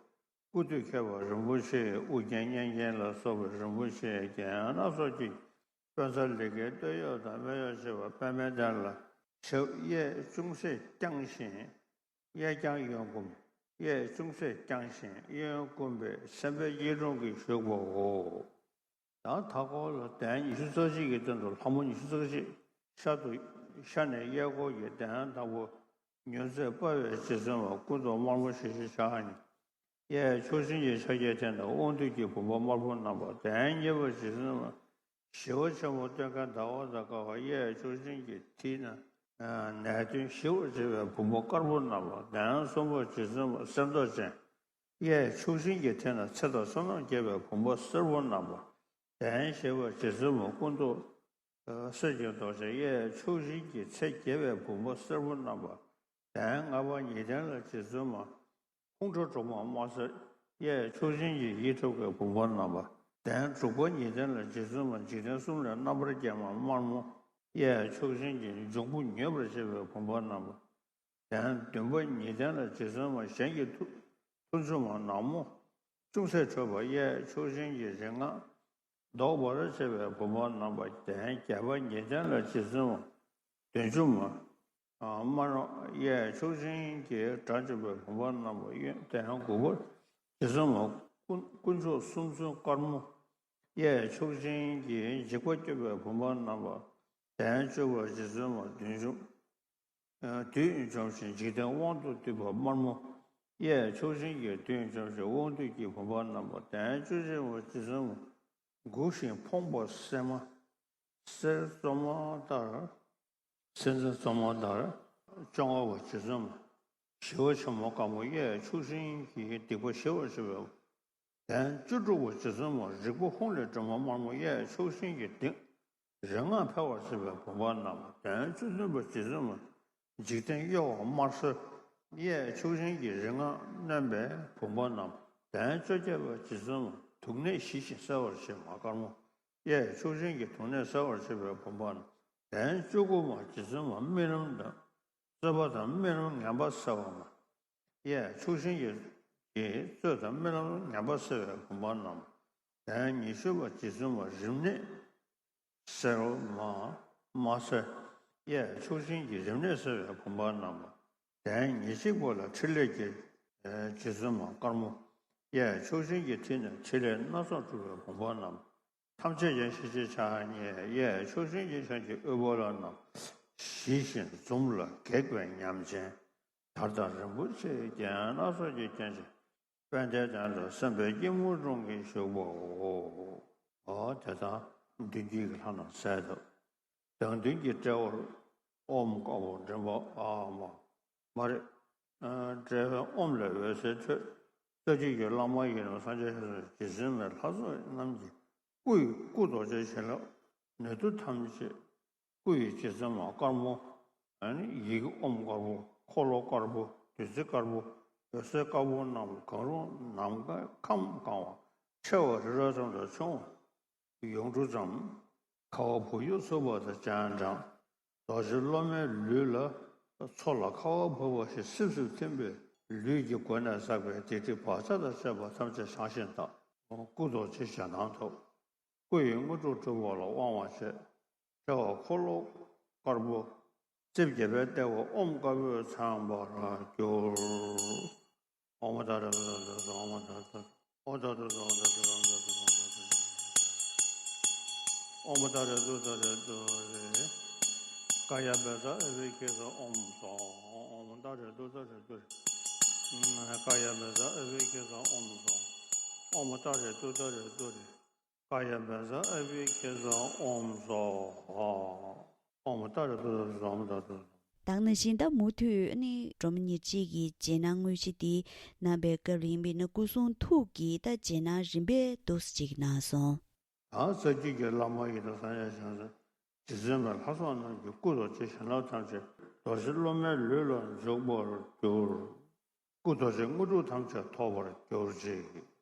པའི་སྐུ་དུས་ཁྱད་པར་རིན་པོ་ཆེའི་དབུ་རྒྱན་སྙན་རྒྱན་ལ་སོགས་པའི་རིན་པོ་ཆེའི་རྒྱན་སྣ་ཚོགས་ཀྱི་དཔལ་རྩལ་ལེ་ཁའི་སྟོད་གཡོགས་དང་སྨད་གཡོགས་བྱས་པ་པདྨའི་གདན་ལ་ཞབས་གཡས་ཅུང་ཟད་བརྐྱང་ཞིང་། གཡས་བརྐྱང་གཡོན་བསྐུམ། གཡས་ཅུང་ཟད་བརྐྱང་ཞིང་གཡོན་བསྐུམ་པས་སེམས་དཔའི་སྐྱིལ་ཀྲུང་གིས་བཞུགས་པའོ། ཡང་མཐའ་སྐོར་ལ་གདན་ཉི་ཤུ་རྩ་གཅིག་གི་སྟེང་དུ་ལྷ་མོ་ཉི་ཤུ་རྩ་གཅིག་ཤར་དུ་ཤར་ནས་གཡས་སྐོར་གྱི་གདན་དང་པོ་མྱུར་མཛད་དཔའ་བའི་རྗེ་བཙུན་མ་སྐུ་མདོག་དམར་མོ་ཞལ་བཞི་ཕྱག་གཉིས། གཡས་ཕྱོགས་བཞིན་གྱི་ཕྱག་རྒྱའི་སྟེང་དུ་དབང་སྡུད་ཀྱི་བུམ་པ་དམར་པོ་བསྣམས་པ། གདན་གཉིས་པར་རྗེ་བཙུན་མ་ཞི་བ་ཆེན་པོ་སྟོན་ཁའི་ཟླ་བ་དང་དཀར་བ། གཡས་ཕྱོགས་བཞིན་གྱི་མཐིལ་ན་ནད་གདོན་ཞི་བར་བྱེད་པའི་བུམ་པ་དཀར་པོ་བསྣམས་པ། གདན་གསུམ་པར་རྗེ་བཙུན་མ་གསེར་མདོག་ཅན། གཡས་ཕྱོགས་བཞིན་གྱི་མཐིལ་ན་ཚེ་དང་བསོད་ནམས་རྒྱས་པའི་བུམ་པ་སེར་པོ་བསྣམས་པ། གདན་བཞི་པར་རྗེ་བཙུན་མ་སྐུ་མདོག་གསེར་གྱི་མདོག་ཅན། གཡས་ཕྱོགས་བཞིན་གྱི་ཚེ་རྒྱས་པའི་བུམ་པ་སེར་པོ་བསྣམས་པ། གདན་ལྔ་པ་ཉི་ལྡན་ལ་རྗེ་བཙུན་མ་ཧཱུྃ་ཁྲོ་གྲོག་མ་དམར་སེར། གཡས་ཕྱོགས་བཞིན་གྱི་ཡིད་འཕྲོག་པའི་བུམ་པ་བསྣམས་པ། གདན་དྲུག་པ་ཉི་ལྡན་ལ་རྗེ་བཙུན་མ་འཇིག་རྟེན་གསུམ་ལས་རྣམ་པར་རྒྱལ་བ་དམར་མོ། གཡས་ཕྱོགས་བཞིན་གྱི་འབྱུང་པོ་མྱོས་པར་བྱེད་པའི་བུམ་པ་བསྣམས་པ། གདན་བདུན་པ་ཉི་ལྡན་ལ་རྗེ་བཙུན་མ་གཞན་གྱི་ཐུགས་ཐུགས་འཇོམས་མ་ནག་མོ། ཅུང་ཟད་ཁྲོས་པ། གཡས་ཕྱོགས་བཞིན་གྱི་རིག་སྔགས་བཟློག་པར་བྱེད་པའི་བུམ་པ་བསྣམས་པ། གདན་བརྒྱད་པ་ཉི་ལྡན་ལ་རྗེ་བཙུན་མ་བདུད་འཇོམས་མ་དམར་མོ། གཡས་ཕྱོགས་བཞིན་གྱི་དགྲ་འཇོམས་པའི་བུམ་པ་བསྣམས་པ། གཡོན་གདན་དགུ་པར་རྗེ་བཙུན་མ་དཀོན་དཀོན་མཆོག་གསུམ་མཚོན་དཀར་མོ། གཡས་ཕྱོགས་བཞིན་གྱི་འཇིགས་པ་སྐྱོབ་པའི་བུམ་པ་བསྣམས་པ། གདན་བཅུ་པར་རྗེ་བཙུན་མ་བདུད་འཇོམས། བདུད་འཇོམས་ཤིང་འཇིག་རྟེན་དབང་དུ་བསྡུས་པ་དམར་མོ། གཡས་ཕྱོགས་བཞིན་གྱི་བདུད་འཇོམས་ཤིང་དབང་སྡུད་ཀྱི་བུམ་པ་བསྣམས་པ། གདན་བཅུ་གཅིག་པར་རྗེ་བཙུན་མ་འགུགས་ཤིང་ཕོངས་པ་སྲན་མ། གསེར་བཙོ་མ་ལྟར། སྲན་མ་བཙོ་མ་ལྟར། བཅོ་ལྔ་པར་རྗེ་བཙུན་མ་ཞི་བ་ཆེན་པོ་དཀར་མོ། གཡས་ཕྱོགས་བཞིན་གྱི་སྡིག་པ་ཞི་བར་བྱེད་པའི། གདན་བཅུ་དྲུག་པར་རྗེ་བཙུན་མ་རིག་པ་ཧཱུྃ་ལས་སྒྲོན་མ་དམར་མོ། གཡས་ཕྱོགས་བཞིན་གྱི་སྡིག་རིག་སྔགས་འཕེལ་བར་བྱེད་པའི་བུམ་པ་བསྣམས་པ། གདན་བཅུ་བདུན་པར་རྗེ་བཙུན་མ་འཇིག་རྟེན་གཡོ་བ་དམར་སེར། གཡས་ཕྱོགས་བཞིན་གྱི་རིག་སྔགས་གནོན་པའི་བུམ་པ་བསྣམས་པ། གདན་བཅོ་བརྒྱད་པར་རྗེ་བཙུན་མ་དུག་ནད་ཞི་ཞིང་སེལ་བར་བྱེད་མ་དཀར་མོ། གཡས་ཕྱོགས་བཞིན་གྱི་དུག་ནད་སེལ་བར་བྱེད་པའི་བུམ་པ་བསྣམས་པ། གདན་བཅུ་དགུ་པར་རྗེ་བཙུན་མ་རྨི་ལམ་དང་། རྩོད་པ་དང་རྨི་ལམ་ངན་པ་སེལ་བ་མ། གཡས་ཕྱོགས་བཞིན་གྱི་གྱི་རྩོད་དང་རྨི་ལམ་ངན་པ་སེལ་བའི་བུམ་པ་བསྣམས་པ། གདན་ཉི་ཤུ་པར་རྗེ་བཙུན་མ་རིམས་ནད་སེར་པོ་མ་དམར་སེར། གཡས་ཕྱོགས་བཞིན་གྱི་རིམས་ནད་སེལ་བའི་བུམ་པ་བསྣམས་པ། གདན་ཉེར་གཅིག་པ་ལ་ཕྲིན་ལས་ཀྱི་རྗེ་བཙུན་མ་དཀར་མོ། གཡས་ཕྱོགས་བཞིན་གྱི་ཐིག་ནས་ཕྲིན་ལས་སྣ་ཚོགས་སྒྲུབ་པའི་བུམ་པ་བསྣམས། ཐམས་ཅད་ཀྱང་ཞི་བྱེད་ཕྱག་གཉིས། གཡས་ཕྱོགས་བཞིན་གྱི་ཕྱག་གི་དབུལ་པོ་ལ་བསྣམས། ཞི་ཞིང་འཛུམ་ལ་སྒེག་པའི་ཉམས་ཅན། དར་དང་རིན་པོ་ཆེའི་རྒྱན་སྣ་ཚོགས་ཀྱིས་བརྒྱན་ཅིང་། པད་ཟླའི་སྟེང་དུ་སེམས་དཔའི་སྐྱིལ་མོ་ཀྲུང་གིས་བཞུགས་པའོ། འོ་དེ་དག་མདུན་བསྐྱེད་ཀྱི་ལྷ་རྣམས་གསལ་བཏབ། དང་མདུན་གྱི་དཔྲལ་བར་ཨོམ་དཀར་པོ་མགྲིན་པ་ཨ་མ། མ་རེད། ཨ་དཔྲལ་བའི་ཨོམ་ལས་འོད་ཟེར་འཕྲོས། རྩ་རྒྱུད་ཀྱི་བླ་མ་ཡི་དམ་སངས་རྒྱས་ཞབས་སོར་རྗེ་བཙུན་མའི་ལྷ་ཚོགས་རྣམས་ཀྱི་སྐུ་ཡི་སྐུ་རྡོ་རྗེ་བྱིན་རླབས་ནུས་མཐུ་ཐམས་ཅད། སྐུ་ཡི་རྗེ་བཙུན་མ་དཀར་མོ། ཨ་ནི་ཡི་གེ་ཨོམ་དཀར་པོ། འཁོར་ལོ་དཀར་པོ། བདུད་རྩི་དཀར་པོ། འོད་ཟེར་དཀར་པོ་རྣམས་གང་རུང་ནམ་མཁའི་ཁམས་གང་བ། ཆེ་བ་རི་རབ་ཙམ་དང་ཆུང་བ་ཡུངས་འབྲུ་ཙམ། ཁ་བ་བུ་ཡུག་འཚུབ་པ་དང་སྤྱན་དྲངས། རྡོ་རྗེ་སློབ་མའི་ལུས་ལ་མཚོ་ལ་ཁ་བ་བབས་པ་བཞིན་སིབ་སིབ་ཐིམ་པས། ལུས་ཀྱི་མགོ་ནས་བསགས་པའི་སྡིག་སྒྲིབ་བག་ཆགས་དང་བཅས་པ་ཐམས་ཅད་བྱང་ཞིང་དག། སྐུ་རྡོ་རྗེ་ཞེ་སྡང་ཐོབ། སྐུ་ཡི་དངོས་གྲུབ་སྒྲུབ་པ་ལ་དབང་བ་བྱེད། དཔྲལ་བ་འཁོར་ལོ་དཀར་པོ། རྩིབས་བརྒྱད་པའི་ལྟེ་བ་ཨོམ་དཀར་པོས་མཚན་པར་གྱུར། ཨོཾ་ཏཱ་རེ་ཏུཏྟཱ་རེ་ཏུཏྟཱ་རེ་ཏུཏྟཱ་རེ་ཏུཏྟཱ་རེ་ཏུཏྟཱ་རེ་ཏུཏྟཱ་རེ་ཏུཏྟཱ་རེ་ཏུཏྟཱ་རེ་ཏུཏྟཱ་རེ་ཏུཏྟཱ་རེ་ཏུཏྟཱ་རེ། ཨོཾ་ཏཱ་རེ་ཏུཏྟཱ་རེ་ཏུཏྟཱ་རེ། ཀཱ་ཡ་བཛྲ་ཨ་བྷི་ཥེ་ཛ། ཨོཾ་སྭཱ་ཧཱ། ཨོཾ་ཏཱ་རེ་ཏུཏྟཱ་རེ་ཏུཏྟཱ་རེ། ཀཱ་ཡ་བཛྲ་ཨ་བྷི་ཥེ་ཛ། ཨོཾ་སྭཱ་ཧཱ། ཨོཾ་ཏཱ་རེ་ཏུཏྟཱ་རེ་ཏུཏྟཱ་རེ། ཀཱ་ཡ་བཛྲ་ཨ་བྷི་ཥེ་ཛ། ཨོཾ་སྭཱ་ཧཱ། ཨོཾ་ཏཱ་རེ་ཏུཏྟཱ་རེ་ཏུཏྟཱ་རེ། ཨོཾ་ཏཱ་རེ་ཏུཏྟཱ་རེ་ཏུཏྟཱ་རེ། དེ་ནང་བཞིན་ད་མུ་མཐུད་ནི་སྒྲོལ་མ་ཉེར་གཅིག་གི་རྗེས་གནང་དངོས་གཞི་འདི་གནང་པའི་སྐབས་ལ་ཡིན་པས་ན། སྐུ་གསུང་ཐུགས་ཀྱི་ད་རྗེས་གནང་རིམ་པས་འདུག་སེ་ཅིག་གནང་སོང་། ད་རྩ་རྒྱུད་ཀྱི་བླ་མ་ཡི་དམ་སངས་རྒྱས་བྱང་སེམས་རྗེ་བཙུན་མའི་ལྷ་ཚོགས་རྣམས་ཀྱི་སྐུ་རྡོ་རྗེ་བྱིན་རླབས་ཐམས་ཅད་རྡོ་རྗེ་སློབ་མའི་ལུས་ལ་འཇུག་པར་གྱུར། སྐུ་རྡོ་རྗེ་དངོས་གྲུབ་ཐམས་ཅད་ཐོབ་པར་གྱུར་ཅིག།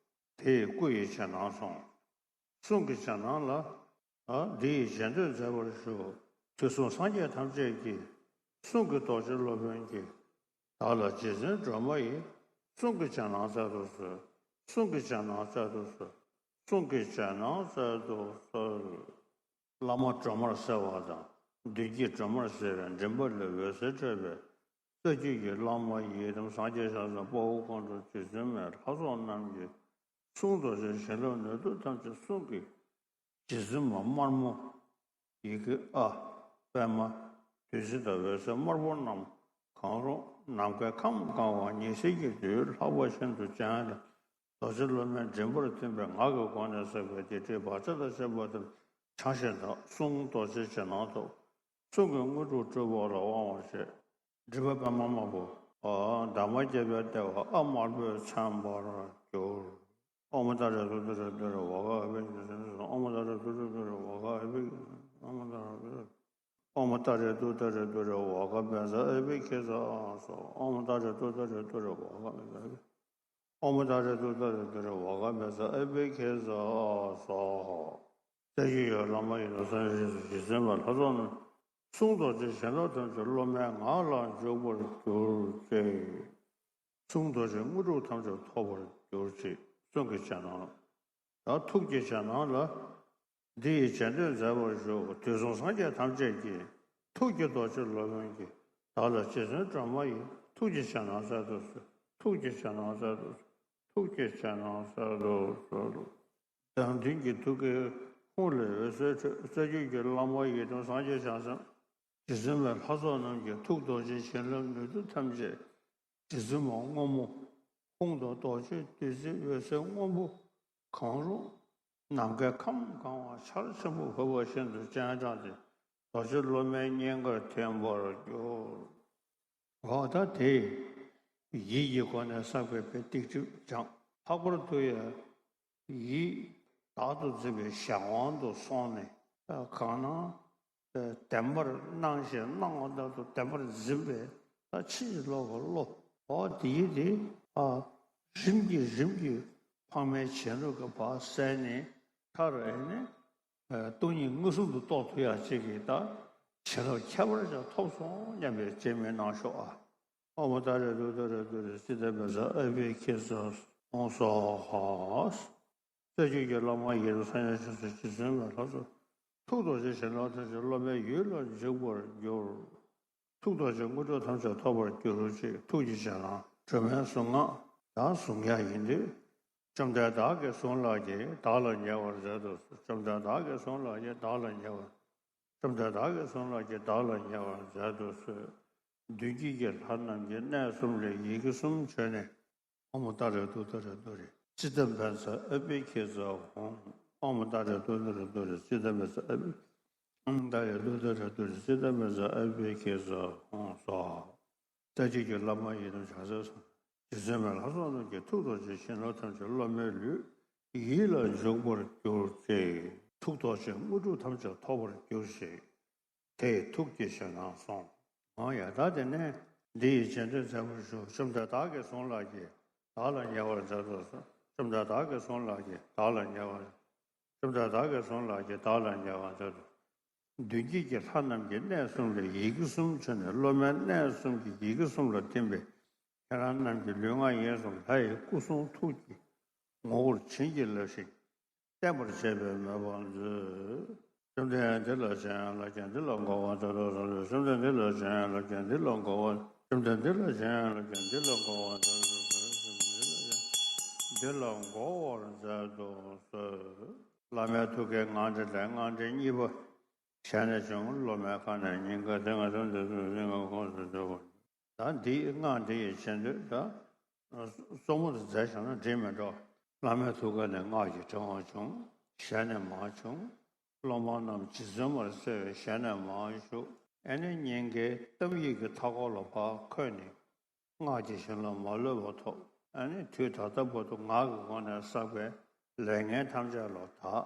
དེ་ཡི་སྐུ་ཡི་རྗེས་གནང་སོང་། གསུང་གི་རྗེས་གནང་ལ། ཨ། འདི་ཡི་རྗེས་ཟློས་མཛད་པར་ཞུ། དུས་གསུམ་སངས་རྒྱས་ཐམས་ཅད་ཀྱི། གསུང་གི་རྡོ་རྗེ་སློབ་དཔོན་གྱིས། བདག་ལ་རྗེ་བཙུན་སྒྲོལ་མ་ཡིས། གསུང་གི་རྗེས་གནང་སྩལ་དུ་གསོལ། གསུང་གི་རྗེས་གནང་སྩལ་དུ་གསོལ། གསུང་གི་རྗེས་གནང་སྩལ་དུ་གསོལ། བླ་མ་སྒྲོལ་མར་གསལ་བ་དང་། མདུན་བསྐྱེད་སྒྲོལ་མར་གསལ་བའི་མགྲིན་པ་ལས་འོད་ཟེར་འཕྲོས་པས། རྩ་རྒྱུད་ཀྱི་བླ་མ་ཡི་དམ་སངས་རྒྱས་ཞབས་སོར་དཔའ་བོ་ཁོང་ཁྲོ་རྗེ་བཙུན་མའི་ལྷ་ཚོགས་རྣམས་ཀྱི། གསུང་རྡོ་རྗེ་བྱིན་རླབས་ནུས་མཐུ་ཐམས་ཅད་གསུང་གི་རྗེ་བཙུན་མ་དམར་མོ། ཡི་གེ་ཨ། པདྨ། བདུད་རྩི་དང་འོད་ཟེར་དམར་པོ་རྣམས་གང་རུང་ནམ་མཁའི་ཁམས་གང་བ་ཉི་ཟེར་གྱི་རྡུལ་ལྷག་པ་བཞིན་དུ་སྤྱན་དྲངས། རྡོ་རྗེ་སློབ་མའི་མགྲིན་པར་ཐིམ་པས་ངག་གི་སྒོ་ནས་བསགས་པའི་སྡིག་སྒྲིབ་བག་ཆགས་དང་བཅས་པ་ཐམས་ཅད་བྱང་ཞིང་དག། གསུང་རྡོ་རྗེ་རྗེས་གནང་ཐོབ། གསུང་གི་དངོས་གྲུབ་སྒྲུབ་པ་ལ་དབང་བ་བྱེད། མགྲིན་པ་པདྨ་དམར་པོ། འདབ་མ་བརྒྱད་པའི་ལྟེ་བ་ཨ་དམར་པོས་མཚན་པར་གྱུར། ཨོཾ་ཏཱ་རེ་ཏུཏྟཱ་རེ་ཏུཏྟཱ་རེ་ཝཱ་ཀཱ་ཨ་བྷི་ཥེ་ཛ། ཨོཾ་ཏཱ་རེ་ཏུཏྟཱ་རེ་ཏུཏྟཱ་རེ་ཝཱ་ཀཱ་ཨ་བྷི། ཨོཾ་ཏཱ་རེ་ཏུཏྟཱ་རེ་ཏུཏྟཱ་རེ་ཝཱ་ཀཱ་བཛྲ་ཨ་བྷི་ཥེ་ཛ་སྭཱ་ཧཱ། ཨོཾ་ཏཱ་རེ་ཏུཏྟཱ་རེ་ཏུཏྟཱ་རེ་ཝཱ་ཀཱ་བཛྲ་ཨ་བྷི། ཨོཾ་ཏཱ་རེ་ཏུཏྟཱ་རེ་ཏུཏྟཱ་རེ་ཝཱ་ཀཱ་བཛྲ་ཨ་བྷི་ཥེ་ཛ་སྭཱ་ཧཱ། རྩ་རྒྱུད་ཀྱི་བླ་མ་ཡི་དམ་སངས་རྒྱས་རྗེ་བཙུན་མའི་ལྷ་ཚོགས་རྣམས། གསུང་རྡོ་རྗེ་བྱིན་རླབས་ཐམས་ཅད་སློབ་མའི་ངག་ལ་འཇུག་པར་གྱུར་ཅིག། གསུང་རྡོ་རྗེ་དངོས་གྲུབ་ཐམས་ཅད་ཐོབ་པར་གྱུར་ཅིག། གསུང་གི་རྗེས་གནང་། ད་ཐུགས་ཀྱི་རྗེས་གནང་ལ། འདི་ཡི་རྗེས་ཟློས་མཛད་པར་ཞུ། དུས་གསུམ་སངས་རྒྱས་ཐམས་ཅད་ཀྱི། ཐུགས་ཀྱི་རྡོ་རྗེ་སློབ་དཔོན་གྱིས། བདག་ལ་རྗེ་བཙུན་སྒྲོལ་མ་ཡི། ཐུགས་ཀྱི་རྗེས་གནང་སྩལ་དུ་གསོལ། ཐུགས་ཀྱི་རྗེས་གནང་སྩལ་དུ་གསོལ། ཐུགས་ཀྱི་རྗེས་གནང་སྩལ་དུ་གསོལ། དང་མདུན་གྱི་ཐུགས་ཀའི་ཧཱུྃ་ལས་འོད་ཟེར་འཕྲོས། རྩ་རྒྱུད་ཀྱི་བླ་མ་ཡི་དམ་སངས་རྒྱས་བྱང་སེམས་རྗེ་བཙུན་མའི་ལྷ་ཚོགས་རྣམས་ཀྱི་ཐུགས་རྡོ་རྗེ་བྱིན་རླབས་ནུས་མཐུ་ཐམས་ཅད་རྗེ་བཙུན་མ་སྔོན་མོ་ཧཱུྃ་དང་རྡོ་རྗེ་བདུད་རྩི་འོད་ཟེར་སྔོན་པོ་གང་རུང་ནམ་མཁའི་ཁམས་གང་བ་ཆར་ཆེན་པོ་བབས་པ་བཞིན་དུ་སྤྱན་དྲངས་ཏེ་རྡོ་རྗེ་སློབ་མའི་སྙིང་གར་ཐིམ་པར་གྱུར། འོ་ད་དེ་ཡིད་ཀྱི་སྒོ་ནས་བསགས་པའི་སྡིག་སྒྲིབ་སྦྱངས། ལྷག་པར་དུ་ཡང་ཡིད་བདག་ཏུ་འཛིན་པའི་གཞན་དབང་དུ་སོང་ནས་གང་སྣང་བདེན་པར་སྣང་ཞིང་སྣང་བ་ལྟར་དུ་བདེན་པར་འཛིན་པའི་ཕྱིན་ཅི་ལོག་གི་བློ། འོ་དེ་ཡིད་དེ་རིམ་གྱིས་རིམ་གྱིས་འཕགས་མའི་བྱིན་རླབས་ཀྱི་བར་གསལ་ནས་མཐར་ཨེ་ནས། སྟོང་ཉིད་མངོན་སུམ་དུ་རྟོགས་ཐུབ་ཡག་ཅིག་གི་ད་བྱིན་རླབས་ཁྱད་པར་ཅན་ཐོབ་སོང་སྙམ་པའི་བརྩེ་མེད་གནང་ཤོག་ཨ། ཨོཾ་ཏཱ་རེ་ཏུཏྟཱ་རེ་ཏུཏྟཱ་རེ་ཙི་ཏ་བཛྲ་ཨ་བྷི་ཥེ་ཛ་ཨོཾ་སྭཱ་ཧཱ། རྩ་རྒྱུད་ཀྱི་བླ་མ་ཡི་དམ་སངས་རྒྱས་ཞབས་སོར་རྗེ་བཙུན་མའི་ལྷ་ཚོགས། ཐུགས་རྡོ་རྗེ་བྱིན་རླབས་ཐམས་ཅད་སློབ་མའི་ཡུལ་ལ་འཇུག་པར་གྱུར། ཐུགས་རྡོ་རྗེ་དངོས་གྲུབ་ཐམས་ཅད་ཐོབ་པར་གྱུར་ཅིག། ཐུགས་ཀྱི་རྗེས་གནང་སྒྲོལ་མའི་གཟུངས་སྔགས་ཡང་གཟུང་ཡག་ཡིན་དུས། བཅོམ་ལྡན་བདག་གིས་བཟུང་ལགས་ཀྱིས་བདག་ལ་ཉེ་བར་མཛད་དུ་གསོལ། བཅོམ་ལྡན་བདག་གིས་བཟུང་ལགས་ཀྱིས་བདག་ལ་ཉེ་བར། བཅོམ་ལྡན་བདག་གིས་བཟུང་ལགས་ཀྱིས་བདག་ལ་ཉེ་བར་མཛད་དུ་གསོལ། མདུན་བསྐྱེད་ཀྱི་ལྷ་རྣམས་ཀྱིས་གནས་གསུམ་ལས་ཡི་གེ་གསུམ་བརྗོད་ནས། ཨོཾ་ཏཱ་རེ་ཏུཏྟཱ་རེ་ཏུ་རེ་ཙིཏྟ་བཛྲ་ཨ་བྷི་ཥིཿ་ཙ་ཧཱུྃ། ཨོཾ་ཏཱ་རེ་ཏུཏྟཱ་རེ་ཏུ་རེ་ཙིཏྟ་བཛྲ་ཨ་བྷི། ཨོཾ་ཏཱ་རེ་ཏུཏྟཱ་རེ་ཏུ་རེ་ཙིཏྟ་བཛྲ་ཨ་བྷི་ཥིཿ་ཙ་ཧཱུྃ། སྭཱ་ཧཱ། ཏ་ཅིག་གི་བླ་མ་ཡི་དམ་བྱང་སེམས་སོགས། རྗེ་བཙུན་མའི་ལྷ་ཚོགས་རྣམས་ཀྱི་ཐུགས་རྡོ་རྗེ་བཞིན་ནོ་ཐམས་ཅད་སློབ་མའི་ལུས་ཡིད་ལ་འཇུག་པར་གྱུར་ཅིག། ཐུགས་རྡོ་རྗེ་དངོས་གྲུབ་ཐམས་ཅད་ཐོབ་པར་གྱུར་ཅིག། དེ་ཡི་ཐུགས་ཀྱི་ཞལ་སྔར་སོང་། འོ་ཡ། ད་དེ་ནས་འདི་ཡི་རྗེས་ཟློས་མཛད་པར་ཞུ། བཅོམ་ལྡན་བདག་གིས་བཟུང་ལགས་ཀྱིས་བདག་ལ་ཉེ་བར་མཛད་དུ་གསོལ། བཅོམ་ལྡན་བདག་གིས་བཟུང་ལགས་ཀྱིས་བདག་ལ་ཉེ་བར། བཅོམ་ལྡན་བདག་གིས་བཟུང་ལགས་ཀྱིས་བདག་ལ་ཉེ་བར་མཛད་དུ། མདུན་བསྐྱེད་ཀྱི་ལྷ་རྣམས་ཀྱིས་གནས་གསུམ་ལས་ཡི་གེ་གསུམ་བརྗོད་ནས། སློབ་མའི་གནས་གསུམ་གྱི་ཡི་གེ་གསུམ་ལ་བརྟེན་པའི་ཁྱེད་རང་རྣམས་ཀྱི་ལུས་ངག་ཡིད་གསུམ་ལྷ་ཡི་སྐུ་གསུང་ཐུགས་ཀྱི་ངོ་བོར་བྱིན་གྱིས་བརླབས་ཤིང་བརྟན་པར་བྱས་པའི་མོས་པ་མཛོད། བཅོམ་ལྡན་འདི་ལ་སྤྱན་ཡངས་ལགས་ཀྱིས་འདི་ལ་མགོ་བོས་བརྡ་སྟོན་གསོལ། བཅོམ་ལྡན་འདི་ལ་སྤྱན་ཡངས་ལགས་ཀྱིས་འདི་ལ་མགོ་བོས། བཅོམ་ལྡན་འདི་ལ་སྤྱན་ཡངས་ལགས་ཀྱིས་འདི་ལ་མགོ་བོས་བརྡ་སྟོན་གསོལ། འདི་ལ་མགོ་བོས་བརྡ་སྟོན་གསོལ། བླ་མའི་ཐུགས་ཀའི་སྔགས་འགྲེལ་ལས་སྔགས་འགྲེལ་གཉིས་པ་ཞལ་ནས་བྱུང་། སློབ་མའི་ཁ་ནས་སྙིང་ག་དེ་ང་ཚོ་འདི་ཚོ་སྙིང་ག་ཁོངས་སུ་འདུ་བ། ད་འདི་སྔགས་འདི་ཡི་རྗེས་ཟློས་ད་གཙོ་མོ་དེ་མཛད་བཞག་ན་འགྲིག་མི་འགྲོ། བླ་མའི་ཐུགས་ཀ་ནས་སྔགས་ཀྱི་ཕྲེང་བ་བྱུང་། ཞལ་ནས་མར་བྱུང་། སློབ་མ་རྣམས་རྗེ་བཙུན་མར་གསལ་བའི་ཞལ་ནས་མར་ཞུགས། ཨེ་ནི་སྙིང་གའི་གཏམ་ཡིག་གི་མཐའ་སྐོར་ལ་ཕར་འཁོད་ནས་སྔགས་ཀྱི་བྱིན་རླབས་མ་ལུས་པ་ཐོབ། ཨེ་ནི་དུས་ད་ལྟ་བར་དུ་ངག་གི་སྒོ་ནས་བསགས་པའི་ལས་ངན་ཐམས་ཅད་ལ་དག།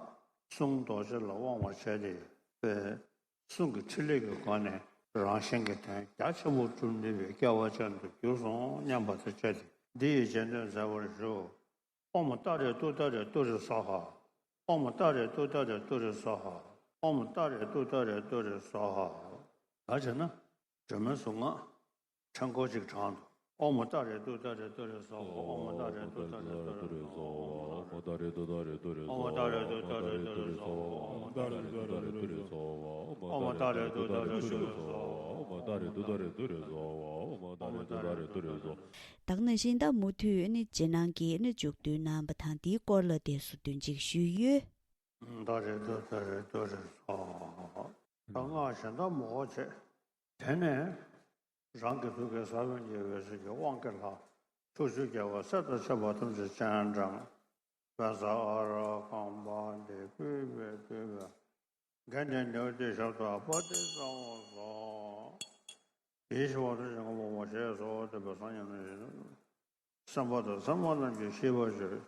གསུང་རྡོ་རྗེ་ལ་དབང་བ་བྱས་ཏེ་པའི་གསུང་གི་ཕྲིན་ལས་ཀྱི་སྒོ་ནས་རང་གཞན་གྱི་དོན་རྒྱ་ཆེན་པོ་སྒྲུབ་ནུས་པའི་སྐལ་བ་ཅན་དུ་གྱུར་སོང་སྙམ་པ་དང་བཅས་ཏེ་འདི་ཡི་རྗེས་ཟློས་མཛད་པར་ཞུ། ཨོཾ་ཏཱ་རེ་ཏུཏྟཱ་རེ་ཏུ་རེ་སྭཱ་ཧཱ། ཨོཾ་ཏཱ་རེ་ཏུཏྟཱ་རེ་ཏུ་རེ་སྭཱ་ཧཱ། ཨོཾ་ཏཱ་རེ་ཏུཏྟཱ་རེ་ཏུ་རེ་སྭཱ་ཧཱ། ད་བྱས་ན་སྒྲོལ་མའི་གཟུངས་སྔགས། ཕྲེང་སྐོར་གཅིག་བགྲངས་འདུག། ཨོཾ་ཏཱ་རེ་ཏུཏྟཱ་རེ་ཏུ་རེ་སྭཱ་ཧཱ། ཨོཾ་ཏཱ་རེ་ཏུཏྟཱ་རེ་ཏུ་རེ་སྭཱ་ཧཱ། ཨོཾ་ཏཱ་རེ་ཏུཏྟཱ་རེ་ཏུ་རེ་སྭཱ་ཧཱ། ཨོཾ་ཏཱ་རེ་ཏུཏྟཱ་རེ་ཏུ་རེ་སྭཱ་ཧཱ། ཨོཾ་ཏཱ་རེ་ཏུཏྟཱ་རེ་ཏུ་རེ་སྭཱ་ཧཱ། ཨོཾ་ཏཱ་རེ་ཏུཏྟཱ་རེ་ཏུ་རེ་སྭཱ་ཧཱ། ཨོཾ་ཏཱ་རེ་ཏུཏྟཱ་རེ་ཏུ་རེ་སྭཱ་ཧཱ། ཨོཾ་ཏཱ་རེ་ཏུཏྟཱ་རེ་ཏུ་རེ་སྭཱ་ཧཱ། ད་ག་ནང་བཞིན་ད་མུ་མཐུད་ནི་རྗེས་གནང་གི་ནི་མཇུག་བསྡུ་གནང་བ་དང་དེའི་སྐོར་ལ་དེ་ཚོ་བདུན་གཅིག་ཞུས་ཡོད། ཨོཾ་ཏཱ་རེ་ཏུཏྟཱ་རེ་ཏུ་རེ་སྭཱ་ཧཱ། ད་སྔགས་གཞན་དག་མང་པོ་བྱས། དེ་ནས་རང་གི་ཐུགས་ཀའི་ས་བོན་གྱི་འོད་ཟེར་གྱིས་དབང་གི་ལྷ་ཕྱོགས་བཅུའི་རྒྱལ་བ་སྲས་དང་བཅས་པ་ཐམས་ཅད་སྤྱན་དྲངས། བཛྲ་ཨ་ར་གམ་པ་ཏི་པུཥྤེ་ཏི་པ། གན་ཏེ་ནཻ་ཝི་ཏེ་ཤབྡ་པ་ཏི་ཙ་བ་སྭཱ་ཧཱ། ཡེ་ཤེས་དབང་ཕྱུག་ཆེན་པོ་མ་ཞེས་སོགས་བསྟན་པའི་སངས་རྒྱས་རྣམས་ཀྱི་སེམས་དཔའ་དང་སེམས་མ་རྣམས་ཀྱིས་ཤིས་པར་བརྗོད།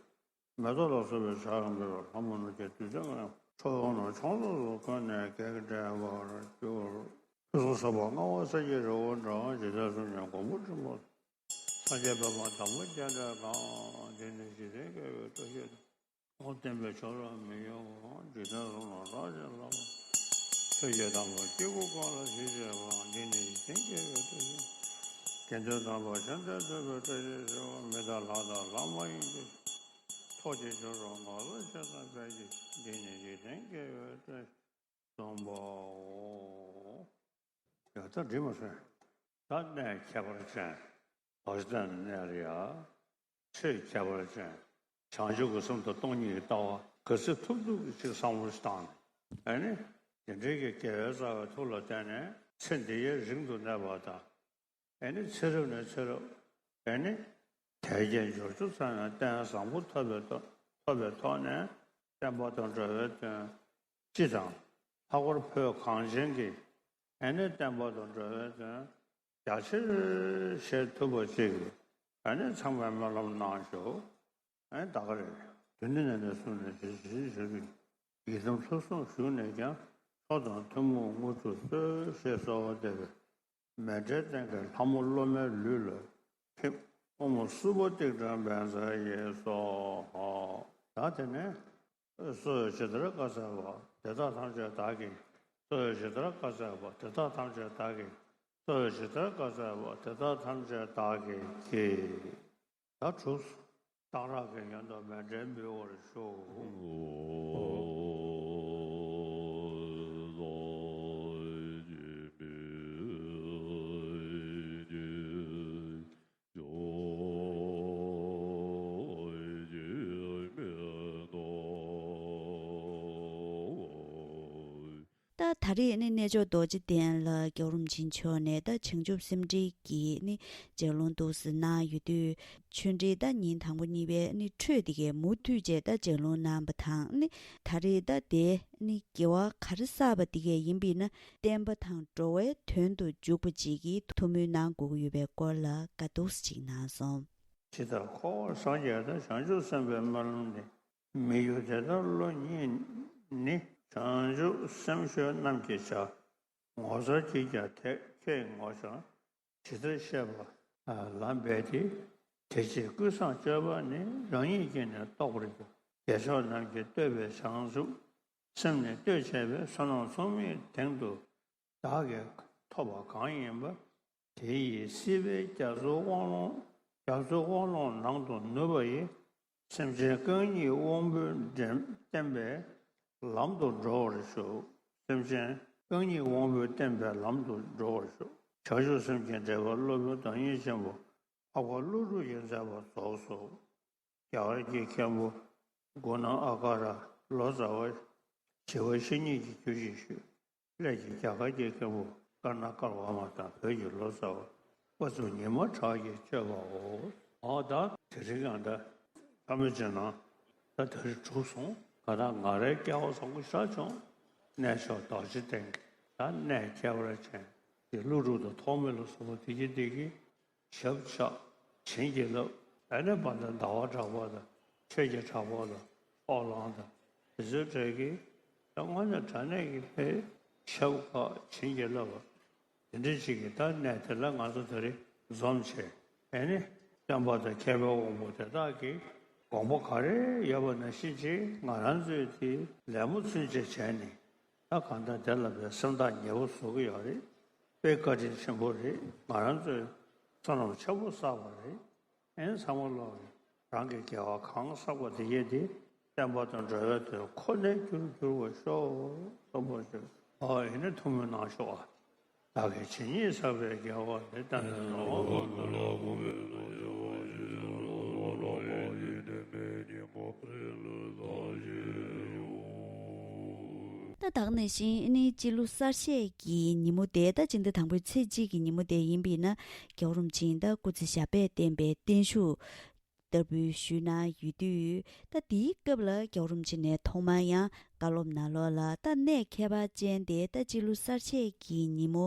མེ་ཏོག་ལ་སོགས་པའི་ཕྱག་འབུལ་བ། ལྷ་མོ་རྣམས་ཀྱི་མདུན་རྩེ་ལྔ་ཡང་ཁྲོ་བོ་རྣམས་ཕྱོགས་རིས་སུ་བཀོད་ནས་བགེགས་བསྐྲད་པར་གྱུར། ཕུན་སུམ་ཚོགས་པ་མངའ་དབང་གསལ་གྱི་རི་བོ་འདྲ། འཇིག་རྟེན་གསུམ་མཉམ་མགོན་པོ་ཆེན་པོ། སངས་རྒྱས་པདྨ་འདབ་མ་བརྒྱད་བསྒྲད་གང་། འདི་ནི་འཇིག་རྟེན་དགེ་བའི་བཀྲ་ཤིས་དང་། འོ་བསྟན་པའི་མཆོག་རབ་མི་གཡོ་བ། འཇིག་རྟེན་གསུམ་ལ་རབ་བརྗིད་ལྷ་མོ། ཆོས་ཀྱི་དམ་པ་སྐྱེ་དགུ་ཀུན་ལ་ཞི་བྱེད་པ། འདི་ནི་འཇིག་རྟེན་དགེ་བའི་བཀྲ་ཤིས། དགེ་འདུན་དམ་པ་གཞན་དོན་མཛད་པའི་བཀྲ་ཤིས་ཤོག། མི་དང་ལྷ་དང་ལྷ་མ་ཡིན་གྱི། ཐུགས་རྗེ་ཆེ་རབ་མགོན་ལ་ཕྱག་འཚལ་ཕྱག་གི། འདི་ནི་འཇིག་རྟེན་དགེ་བའི་བཀྲ་ཤིས་གསུངས་པའོ། ཡ་ད་འགྲིག་མ་སོང་། ད་གནས་ཁྱད་པར་ཅན། བག་ཆགས་ནས་ལ་ཡ། ཆོས་ཁྱད་པར་ཅན། བྱང་ཆུབ་ཀྱི་སེམས་དང་སྟོང་ཉིད་ཀྱི་ལྟ་བ་ག་ཚོད་ཐུབ་ཐུབ་ཅིག་བསམ་བློ་ཞིག་བཏང་ནས། ཨ་ནི། དེ་འདྲའི་གི་དགེ་བའི་རྩ་བའི་ཐུགས་ལ་བརྟེན་ནས་ཚེ་འདི་ཡི་རིང་དུ་གནས་པ་དང་། ཨེ་ནི་ཚེ་རབས་ནས་ཚེ་རབས། ཨེ་ནི། དལ་བརྒྱད་འབྱོར་བཅུ་ཚང་བའི་རྟེན་བཟང་པོ་ཐོབ་པའི་ཐོག་ཐོབ་པའི་ཐོག་ནས་བསྟན་པ་དང་འགྲོ་བའི་དོན་སྤྱི་དང་། ལྷག་པར་བོད་གངས་ཅན་གྱི་ཨེ་ནི་བསྟན་པ་དང་འགྲོ་བའི་དོན་རྒྱ་ཆེར་བྱེད་ཐུབ་པ་ཅིག་ཨེ་ནི་ཚང་མས་སྨོན་ལམ་གནང་ཤོག། ཨེ་ད་ག་རེ། དུས་འདི་ནས་ནས་བཟུང་ནས་ཇི་ཞིག་ཞུ་རྒྱུ། ཡི་དམ་ལྷ་སྲུང་ཞུས་ནས་ཀྱང་མཆོག་དང་ཐུན་མོང་དངོས་གྲུབ་སྩོལ་ཞེས་གསོལ་བ་འདེབས་པའི་མཎྜལ་སྟེང་གི་ལྷ་མོ་སློབ་མའི་ལུས་ལ་ཕེབས། ཨོཾ་སུ་པ་ཏིཥྛ་བཛྲ་ཡེ་སྭཱ་ཧཱ། ད་དེ་ནས་གསོལ་བ་ཇི་ལྟར་བཀའ་སྩལ་པ་དེ་དག་ཐམས་ཅད་བདག་གིས། གསོལ་བ་ཇི་ལྟར་བཀའ་སྩལ་པ་དེ་དག་ཐམས་ཅད་བདག་གིས། གསོལ་བ་ཇི་ལྟར་བཀའ་སྩལ་པ་དེ་དག་ཐམས་ཅད་བདག་གིས་བགྱི། ད་གྲུབ་སོང་། གཏང་རག་གི་ཡོན་དུ་མཎྜལ་འབུལ་བར་ཞུ། ད་རེས་ནི་གནས་མཆོག་རྡོ་རྗེ་གདན་ལ་རྒྱལ་བ་རིན་པོ་ཆེ་མཆོག་ནས་ད་བྱང་ཆུབ་སེམས་འགྲེལ་གྱི་ནི་ལྗགས་ལུང་འདུག་སེ་གནང་ཡོད་དུས། ཆོས་འབྲེལ་ད་ཉིན་དང་པོ་གཉིས་པའི་ནི་འཕྲོས་དེ་གའི་མུ་མཐུད་བྱས་ད་ལྗགས་ལུང་གནང་བ་དང་ནི། ད་རེས་ད་དེ་ནི་དགེ་བ་ག་རེ་བསགས་པ་དེ་གས་ཡིན་པས་ན། བསྟན་པ་དང་འགྲོ་བའི་དོན་དུ་འཇུག་པ་ཅིག་གི་ཐུགས་སྨོན་གནང་དགོས་ཀྱི་ཡོད་པའི་སྐོར་ལ་བཀའ་འདུག་སེ་ཅིག་གནང་སོང་། ཇི་ལྟར་འཁོར་བ་སངས་རྒྱས་དང་བྱང་ཆུབ་སེམས་དཔའི་སྨོན་ལམ་ནི། མི་ཡུལ་དེ་དག་བློ་གཉིས་ནི། བྱང་ཆུབ་སེམས་ཞོལ་རྣམས་ཀྱིས་བྱ། ངོ་མཚར་གྱིས་ཀྱང་དེ་ཁྱེད་ངོ་ཤེས། ཇི་ལྟར་བཤད་པ་ལམ་པའི་དེ། དེ་ཕྱིར་ཀུན་བཟང་སྤྱོད་པ་ནི། རང་ཉིད་ཀྱིས་ནི་རྟོགས་པར་འགྱུར། རྒྱལ་མཆོག་རྣམས་ཀྱིས་བསྟོད་པའི་བྱང་ཆུབ་སེམས་ནི། བསྟོད་བྱས་པའི་བསོད་ནམས་མཚུངས་མེད་དེང་དུ། བདག་གིས་ཐོབ་པ་གང་ཡིན་པ། དེ་ཡི་སྲིད་པའི་རྒྱ་མཚོའི་དབང་ཀློང་། རྒྱ་མཚོའི་དབང་ཀློང་ནང་དུ་ནུབ་པ་ཡི། སེམས་ཅན་རྐང་གཉིས་དབང་པོའི་འདྲེན་བསྟན་པའི་ལམ་དུ་འགྲོ་བར་ཤོག། སེམས་ཅན་རྐང་གཉིས་དབང་པོའི་བསྟན་པའི་ལམ་དུ་འགྲོ་བར་ཤོག། བྱང་ཆུབ་སེམས་ཀྱི་འབྲེལ་བ་སློབ་དཔོན་དོན་གཉེར་ཆེན་པོ་འཕགས་པ་ཀླུ་སྒྲུབ་ཀྱིས་མཛད་པ་རྫོགས་སོ། རྒྱ་གར་གྱི་མཁན་པོ་མགོ་ནག་ཨ་ཀ་ར་ལོ་ཙཱ་བ་ཞི་བ་བཤེས་གཉེན་གྱིས་བསྒྱུར་ཞིང་ཞུས། སླད་ཀྱིས་རྒྱ་གར་གྱི་མཁན་པོ་ཀར་ན་ཀར་ཝར་མ་དང་བོད་ཀྱི་ལོ་ཙཱ་བ་དཔའ་མཛངས་ཉི་མ་གྲགས་ཀྱིས་བསྐྱོད་པའོ། འོ་ད་དེ་རིང་ཡང་ད་བཀའ་མོལ་ཅན་ནང་ད་དེ་རིང་གྲུབ་སོང་། ག་ད་ང་རའི་སྐལ་བ་བཟང་པོ་ཞེ་དྲག་བྱུང་། གནས་མཆོག་རྡོ་རྗེ་གདན་གྱི་ད་གནས་ཁྱད་པར་ཅན་གྱི་ཀླུ་སྒྲུབ་དང་ཐོགས་མེད་ལ་སོགས་པ་དེ་གྱིས་དེ་གྱིས། ཞབས་བཅགས། བྱིན་གྱིས་བརླབས། ཨ་ནི་བར་དུ་ཟླ་བ་གྲགས་པ་དང་ཆོས་རྒྱལ་གྲགས་པ་དང་ཨོ་གླང་དང་དེ་ཚོའི་གྲས་ཀྱིས་ད་དངོས་གནས་དྲང་གནས་ཀྱི་ཕའི་ཞབས་བཀག་བྱིན་གྱིས་བརླབས་པ་དེ་འདྲ་ཞིག་གིས་ད་གནས་དེ་ལ་ང་ཚོ་དེ་རིང་འཛོམས་བྱས། ཨ་ནི་སྟོན་པ་དང་མཁས་པའི་དབང་པོ་དེ་དག་གི་དགོངས་པ་ག་རེ་ཡོད་པ་ནང་བཞིན་ཅིག་ང་རང་ཚོས་དེ་ལད་མོ་ཚུན་ཆད་བྱས་ནས། ད་གང་ལྟར་དེ་ལ་བའི་སེམས་ཐག་ཉེ་པོ་བཟོ་གི་ཡོད་རེད། དཔེ་བཀའ་དྲིན་ཆེན་པོ་རེད། ང་རང་ཚོས་བསོད་ནམས་ཆེན་པོ་བསགས་པ་རེད། ཨེ་ཚང་མ་ལོག་རང་གི་དགེ་བ་གང་བསགས་པ་དེ་ཡས་དེ་བསྟན་པ་དང་འགྲོ་བའི་དོན་ཁོ་ནའི་རྒྱུར་འགྱུར་བར་ཤོག། སྟོན་པ་ཆོས། ཨ་ཡིན་ན་ཐུགས་སྨོན་གནང་ཤོག་ཨ། བདག་གིས་ཇི་སྙེད་བསགས་པའི་དགེ་བ་འདི་ལྟར་ལོ། ད་ད་ག་ནང་བཞིན་ནི་སྤྱི་ལོ་གསར་བཞད་ཀྱི་ཉིན་མོ་དེ་ད་སྤྱི་ཟླ་དང་པོའི་ཚེས་གཅིག་གི་ཉིན་མོ་དེ་ཡིན་པས་ན། རྒྱལ་བ་རིན་པོ་ཆེས་ད་སྐུ་ཚེ་ཞབས་པད་བརྟན་པའི་བརྟན་བཞུགས་བསྟར་འབུལ་ཞུས་གནང་ཡོད་དུས། ད་དེའི་སྐབས་ལ་རྒྱལ་བ་རིན་པོ་ཆེ་ནས་ཐོག་མར་ཡང་བཀའ་སློབ་ནང་ལོགས་ལ་ད་གནས་ཁྱད་པར་ཅན་དེ་ད་སྤྱི་ལོ་གསར་བཞད་ཀྱི་ཉིན་མོ་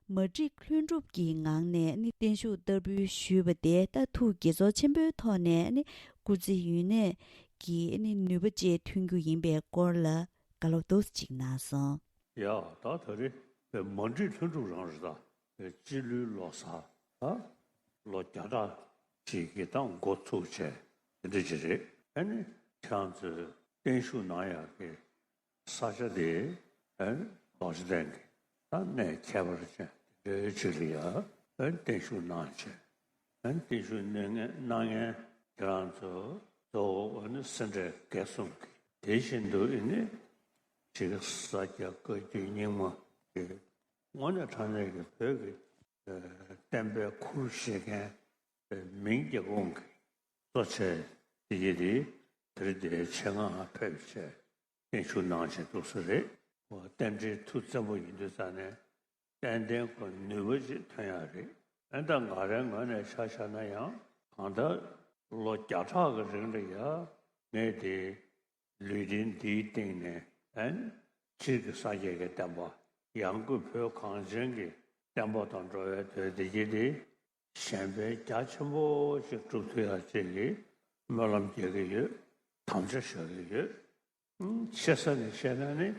མ་བསྒྲིགས་ལྷུན་གྲུབ་ཀྱི་ངང་ནས་ནི་བརྟན་བཞུགས་བསྟར་འབུལ་ཞུས་པ་དེ་ད་ཐུགས་དགྱེས་ཚོར་ཆེན་པོའི་ཐོག་ནས་ནི་སྐུ་ཚེ་ཡུན་གནས་ཀྱི་ནི་ནུས་པ་བཅས་ཐོན་རྒྱུ་ཡིན་པའི་སྐོར་ལ་བཀའ་སློབ་འདུག་སེ་ཅིག་གནང་སོང་། ཡ་ད་ད་རེས་པའི་མ་འགྲིག་ལྷུན་གྲུབ་རང་རེད། ད་པའི་སྤྱི་ལོའི་ལོ་གསར་ད་ལོ་བརྒྱ་ཕྲག་ཅིག་གི་ད་འགོ་ཚུགས་བྱས་དེ་འདྲ་ཅིག་རེད། ཨ་ནི་ཁྱེད་རང་ཚོས་བརྟན་བཞུགས་གནང་ཡག་གི་ས་ཆ་དེ་ཨ་ནི་རྡོ་རྗེ་གདན་གྱི་ད་གནས་ཁྱད་པར་ཅན་དེ་འདྲའི་ཅིག་ལ་ཡ་ཨ་ནི་བརྟན་བཞུགས་གནང་བྱས། ཨ་ནི་བརྟན་བཞུགས་གནང་མཁན་གནང་མཁན་ཁྱེད་རང་ཚོ་གཙོ་བོ་ཨ་ནི་སེ་འབྲས་དགེ་གསུམ་གྱི་དེ་བཞིན་དུ་ཨ་ནི་ཅིག་ས་སྐྱ་བཀའ་བརྒྱུད་རྙིང་མ་གི་དངོས་གནས་དྲང་གནས་ཀྱི་བོད་ཀྱི་ཨ་བསྟན་པའི་ཁུར་བཞེས་མཁན་མིང་རྒྱལ་ཁོངས་ཀྱི་གཙོ་ཆེ་དེ་ཡི་དེ་དེ་རིང་དེའི་ཆེད་མངགས་ཕེབས་བྱས་བརྟན་བཞུགས་གནང་བྱས་འདུག་ས་རེད། འོ་རྟེན་འབྲེལ་མཐུ་བཙན་པོ་ཡིན་དུས་ཙང་ནས་ཏན་ཏན་ཁོ་ནུས་པ་ཅིག་ཐོན་ཡག་རེད། ཨ་ནི་ད་ང་རའི་ངོས་ནས་ཆ་བཞག་ན་ཡང་གང་ལྟར་ལོ་བརྒྱ་ཕྲག་གི་རིང་ལ་ཡ་ངས་དེ་ལུས་རྟེན་འདིའི་སྟེང་ནས་ཨ་ནི་སྤྱིར་གྱི་སངས་རྒྱས་ཀྱི་བསྟན་པ་ཡང་སྒོས་བོད་གངས་ཅན་གྱི་བསྟན་པ་དང་འགྲོ་བའི་དོན་བདེ་སྐྱིད་དེ་གཞན་ཕན་རྒྱ་ཆེན་པོ་ཞིག་སྒྲུབ་ཐུབ་ཡག་ཅིག་གི་སྨོན་ལམ་རྒྱག་གི་ཡོད། དམ་བཅའ་བཞག་གི་ཡོད། ཆེ་ས་ནས་བཤད་ན་ནི་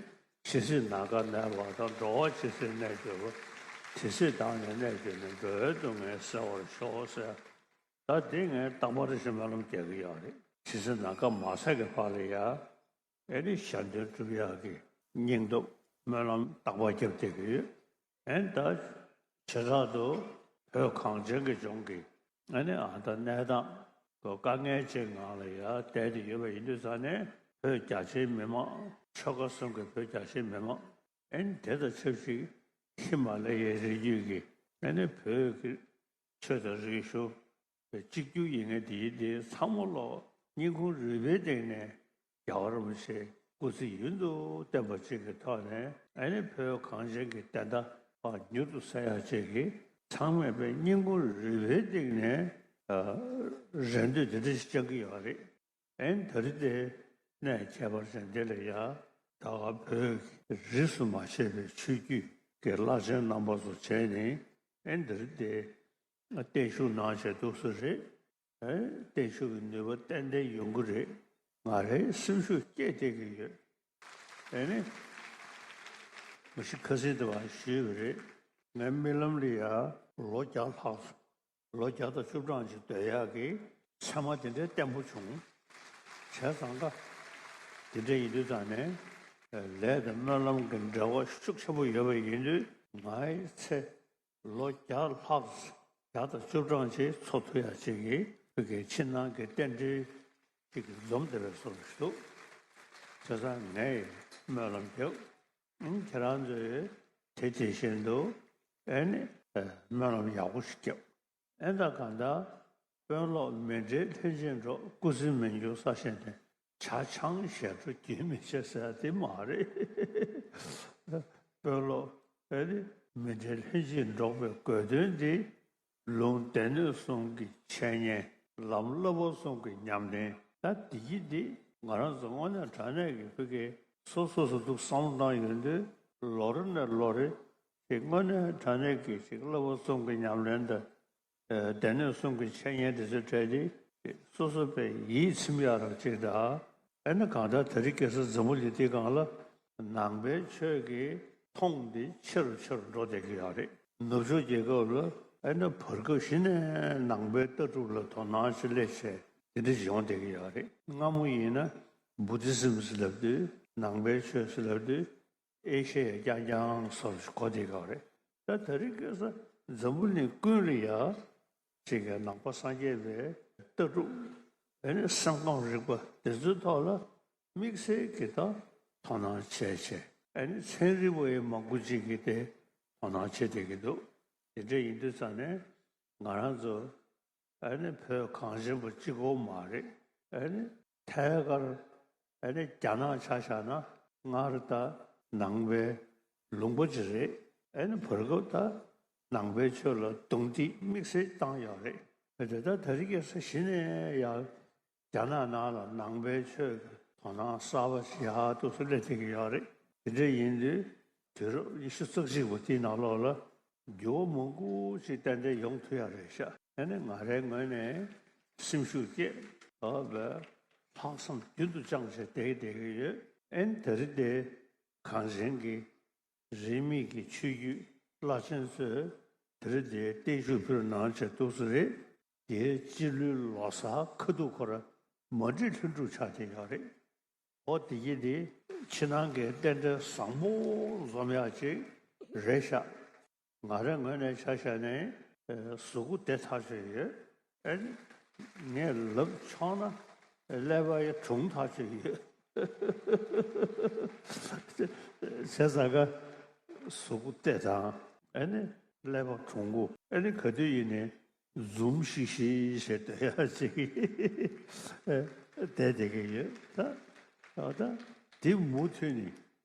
ཇི་སྲིད་ནམ་མཁའ་གནས་པ་དང་། འགྲོ་བ་ཇི་སྲིད་གནས་གྱུར་པ། དེ་སྲིད་བདག་ནི་གནས་གྱུར་ནས། འགྲོ་བའི་སྡུག་བསྔལ་སེལ་བར་ཤོག་ཟེར། ད་འདི་ངས་རྟག་པར་ཞིག་སྨོན་ལམ་རྒྱག་གི་ཡོད་རེད། ཇི་སྲིད་ནམ་མཁའ་མ་ཟད་ཀྱི་བར་ལ་ཡ། ཨེ་ནི་གཞན་དོན་སྒྲུབ་ཡག་གི་སྙིང་སྟོབས་སྨོན་ལམ་རྟག་པར་རྒྱབ་བསྡད་ཀྱི་ཡོད། ཨེ་ནི་ད་བྱེ་བྲག་ཏུ་བོད་གངས་ཅན་གྱི་ལྗོངས་ཀྱི་ཨེ་ནི་ཨ་ད་གནས་སྟངས་དཀའ་ངལ་ཅན་ངང་ལ་ཡ་བསྡད་དེ་ཡོད་པ་ཡིན་དུས་ཙང་ནས། བོད་རྒྱ་ཆེའི་མི་མང་། ཆོལ་ཁ་གསུམ་གྱི་བོད་རྒྱ་ཆེའི་མི་མང་། ཨེ་ནི་དེ་དང་ཆབས་ཅིག་ཧི་མ་ལ་ཡའི་རི་རྒྱུད་ཀྱི་ཨེ་ནི་བོད་ཀྱི་ཆོས་དང་རིག་གཞུང་གི་གཅིག་གྱུར་ཡིན་མཁན་དེའི་དེ་ཚང་མ་ལོག་སྙིང་ཁུང་རུས་པའི་གཏིང་ནས་རྒྱལ་བ་རིན་པོ་ཆེ་ སྐུ་ཚེ་ཡུན་དུ་བརྟན་པ་ཅིག་གི་ཐོག་ནས་ཨ་ནི་བོད་གངས་ཅན་གྱི་བདེན་མཐའ་ཕར་མྱུར་དུ་གསལ་ཡག་ཅིག་གི་ཚང་མས་པའི་སྙིང་ཁུང་རུས་པའི་གཏིང་ནས་རེ་འདུན་དེ་འདྲ་ཞིག་བཅང་གི་ཡོད་རེད། ཨན་དེ་རིང་དེ་གནས་ཁྱད་པར་ཅན་འདི་ལ་ཡ་ད་ག་བོད་ཀྱི་རིས་སུ་མ་ཆད་པའི་ཆོས་བརྒྱུད་ཀྱི་བླ་ཆེན་རྣམ་པ་ཚོ་བྱས་ནས་ཨན་དེ་རིང་དེ་བརྟན་བཞུགས་གནང་བྱས་འདུག་སེ་རེད། ཨན་བརྟན་བཞུགས་ཀྱི་ནུས་པ་ཏན་ཏན་ཡོང་གི་རེད། ང་རའི་སེམས་ཤུགས་སྐྱེད་བསྡད་ཀྱི་ཡོད། ཨན་ནི་མ་གཞི་ཁ་སང་དེ་བ་ཞུས་པ་རེད། ངའི་རྨི་ལམ་ལ་ཡ་ལོ་བརྒྱ་ལྷག་སོང་། ལོ་བརྒྱ་དང་བཅུ་གྲངས་ཅིག་སྡོད་ཡག་གི་ཚད་མ་དེ་འདྲའི་བརྟན་པོ་བྱུང་། བྱས་ཙང་ཀ་དེ་འདྲ་ཡིན་དུས་ཙང་ནས་ལས་དང་སྨོན་ལམ་གྱི་འབྲེལ་བ་ཤུགས་ཆེན་པོ་ཡོད་པ་ཡིན་དུས་ངའི་ཚེ་ལོ་བརྒྱ་ལྷག་བརྒྱ་དང་བཅུ་གྲངས་ཅིག་འཚོ་ཐུབ་ཡག་ཅིག་གི་བོད་ཀྱི་ཕྱི་ནང་གི་རྟེན་འབྲེལ་ཅིག་གི་འཛོམས་བསྡད་པའི་བཟོ་འདྲ་ཞིག་འདུག་བྱས་ཙང་ངས་སྨོན་ལམ་རྒྱབ། ཨིན་ཁྱེད་རང་ཚོས་དེ་དེ་བཞིན་དུ་ཨེ་ནི་སྨོན་ལམ་ཡག་པོ་ཞིག་རྒྱབ། ཨེ་ད་གང་ལྟར་དཔོན་སློབ་མི་འབྲལ་ལྷན་ཅིག་འགྲོགས། སྐུ་ཚེ་མི་འགྱུར་ས་གཞན་དོན། ཇ་ཆང་ཞལ་དྲོ་རྒྱུན་མི་ཆད་ཟེར་དེ་མ་རེད། དཔོན་སློབ་ཨེ་ནི་མི་འབྲལ་ལྷན་ཅིག་འགྲོགས་པའི་དགོས་དོན་དེ། ལུང་སྡེ་སྣོད་གསུམ་གྱི་འཆད་ཉན། ལམ་བསླབ་པ་གསུམ་གྱི་ཉམས་ལེན། ད་འདི་ཡི་འདི་ང་རང་ཚོ་དངོས་གནས་དྲང་གནས་ཀྱི་ཕ་གི་སོ་སོ་སོ་འདུག་བསམ་བློ་བཏང་ཡོང་དུས་ལོ་རེ་ནས་ལོ་རེ་ཞིག་དངོས་གནས་དྲང་གནས་ཀྱི་ཞིག་བསླབ་པ་གསུམ་གྱི་ཉམས་ལེན་དང་། སྡེ་སྣོད་གསུམ་གྱི་འཆད་ཉན་དེ་ཚོ་སྤྲད་དེ་སོ་སོ་པའི་ཡིད་ཚིམ་ཡག་རང་ཅིག་འདྲ། ཨེ་ན་གང་ལྟར་དེ་རིང་ཁ་སང་འཛམ་བུ་གླིང་འདི་སྒང་ལ་ནང་པའི་ཆོས་ཀྱི་མཐོང་འདི་ཆེ་རུ་ཆེ་རུ་འགྲོ་བསྡད་ཀྱི་ཡོད་རེད། ནུབ་ཕྱོགས་རྒྱལ་ཁབ་ལ་ཨེ་ན་བར་སྐབས་གཞི་ནས་ནང་པའི་ལྟ་གྲུབ་ལ་དོ་སྣང་ཆེ་སླེབས་བྱས་དེ་འདྲ་ཡོང་བསྡད་ཀྱི་ཡོད་རེད། སྔ་མོ་ཡིན་ན་བུ་དི་སིམ་ཟེར་ལབ་དུས་ནང་པའི་ཆོས་ཟེར་ལབ་དུས་ཨེ་ཤེ་ཡ་རྐྱང་རྐྱང་བཟོ་འདྲ་གོ་བསྡད་ཀྱི་ཡོད་རེད། ད་དེ་རིང་ཁ་སང་འཛམ་བུ་གླིང་ཀུན་ལ་ཡ་ཅིག་གི་ནང་པ་སངས་རྒྱས་པའི་ལྟ་གྲུབ་ཨེ་ནི་སེམས་ཁམས་རིག་པ་དེ་ཚོའི་ཐོག་ལ་དམིགས་བསལ་གྱི་ད་དོ་སྣང་བྱས་བྱས་ཨེ་ནི་ཚན་རིག་པ་ཡི་མང་པོ་ཅིག་གིས་དེ་དོ་སྣང་བྱེད་བསྡད་ཀྱི་འདུག་དེ་འདྲ་ཡིན་དུས་ཙང་ནས་ང་རང་ཚོ་ཨེ་ནི་བོད་གངས་ཅན་པ་གཅིག་པོ་མ་རེད། ཨེ་ནི་ཐད་ཀར་ཨེ་ནི་རྒྱ་ནག་ཆ་བཞག་ན་སྔར་ད་ནང་པའི་ལུང་པ་ཅིག་རེད། ཨེ་ནི་བར་སྐབས་ད་ནང་པའི་ཆོས་ལ་རྡུང་རྡེག་དམིགས་བསལ་བཏང་ཡོད་རེད། དེ་ད་དེ་རིང་ཁ་སང་གཞི་ནས་ཡང་རྒྱ་ནག་ནང་ལ་ནང་པའི་ཆོས་ཀྱི་དོ་སྣང་གསར་པ་ཞིག་ཡར་འདུག་སེ་སླེབས་བསྡད་ཀྱི་ཡོད་རེད། དེ་འདྲ་ཡིན་དུས་དུས་རབས་ཉི་ཤུ་རྩ་གཅིག་པ་དེའི་ནང་ལོགས་ལ་འགྱུར་བ་མང་པོ་ཞིག་ཏན་ཏན་ཡོང་ཐུབ་ཡ་རེད་ཤག་ཨ་ནི་ང་རའི་ངོས་ནས་སེམས་ཤུགས་སྐྱེད་ཨ་བས་ལྷག་བསམ་རྒྱུན་དུ་བཅངས་བྱས་བསྡད་བསྡད་ཀྱི་ཡོད། ཨ་ནི་དེ་རིང་དེ་གངས་ཅན་གྱི་རིས་མེད་ཀྱི་ཆོས་བརྒྱུད་བླ་ཆེན་ཚོས་དེ་རིང་དེ་བརྟན་བཞུགས་ཕུལ་གནང་བྱས་འདུག་སེ་རེད། དེའི་སྤྱི་ལོའི་ལོ་གསར་ཁ་ཐུག་ཁོ་ར་མ་འགྲིག་ལྷུན་གྲུབ་ཆགས་བསྡད་ཡོད་རེད། འོ་དེ་གི་དེ་ཕྱི་ནང་གི་རྟེན་འབྲེལ་བཟང་པོ་འཛོམས་ཡག་ཅིག་རེད་ཤག་ང་རའི་ངོས་ནས་ཆ་བཞག་ནས་གཟུགས་པོ་བདེ་ཐག་ཆོད་ཡོད། ཨེ་ངས་ལབ་ཆོག་ན་ཀླད་པ་ཡང་གྲུང་ཐག་ཆོད་ཡོད། བྱས་ཙང་ཀ་གཟུགས་པོ་བདེ་དང་ཨེ་ནི་ཀླད་པ་གྲུང་པོ་ཨེ་ནི་ག་དུས་ཡིན་ནའི་འཛུམ་ཤིག་ཤིག་བྱས་སྡོད་ཡག་ཅིག་བསྡད་བསྡད་ཀྱི་ཡོད། ད་ད་ད་དེ་མུ་མཐུད་ནས་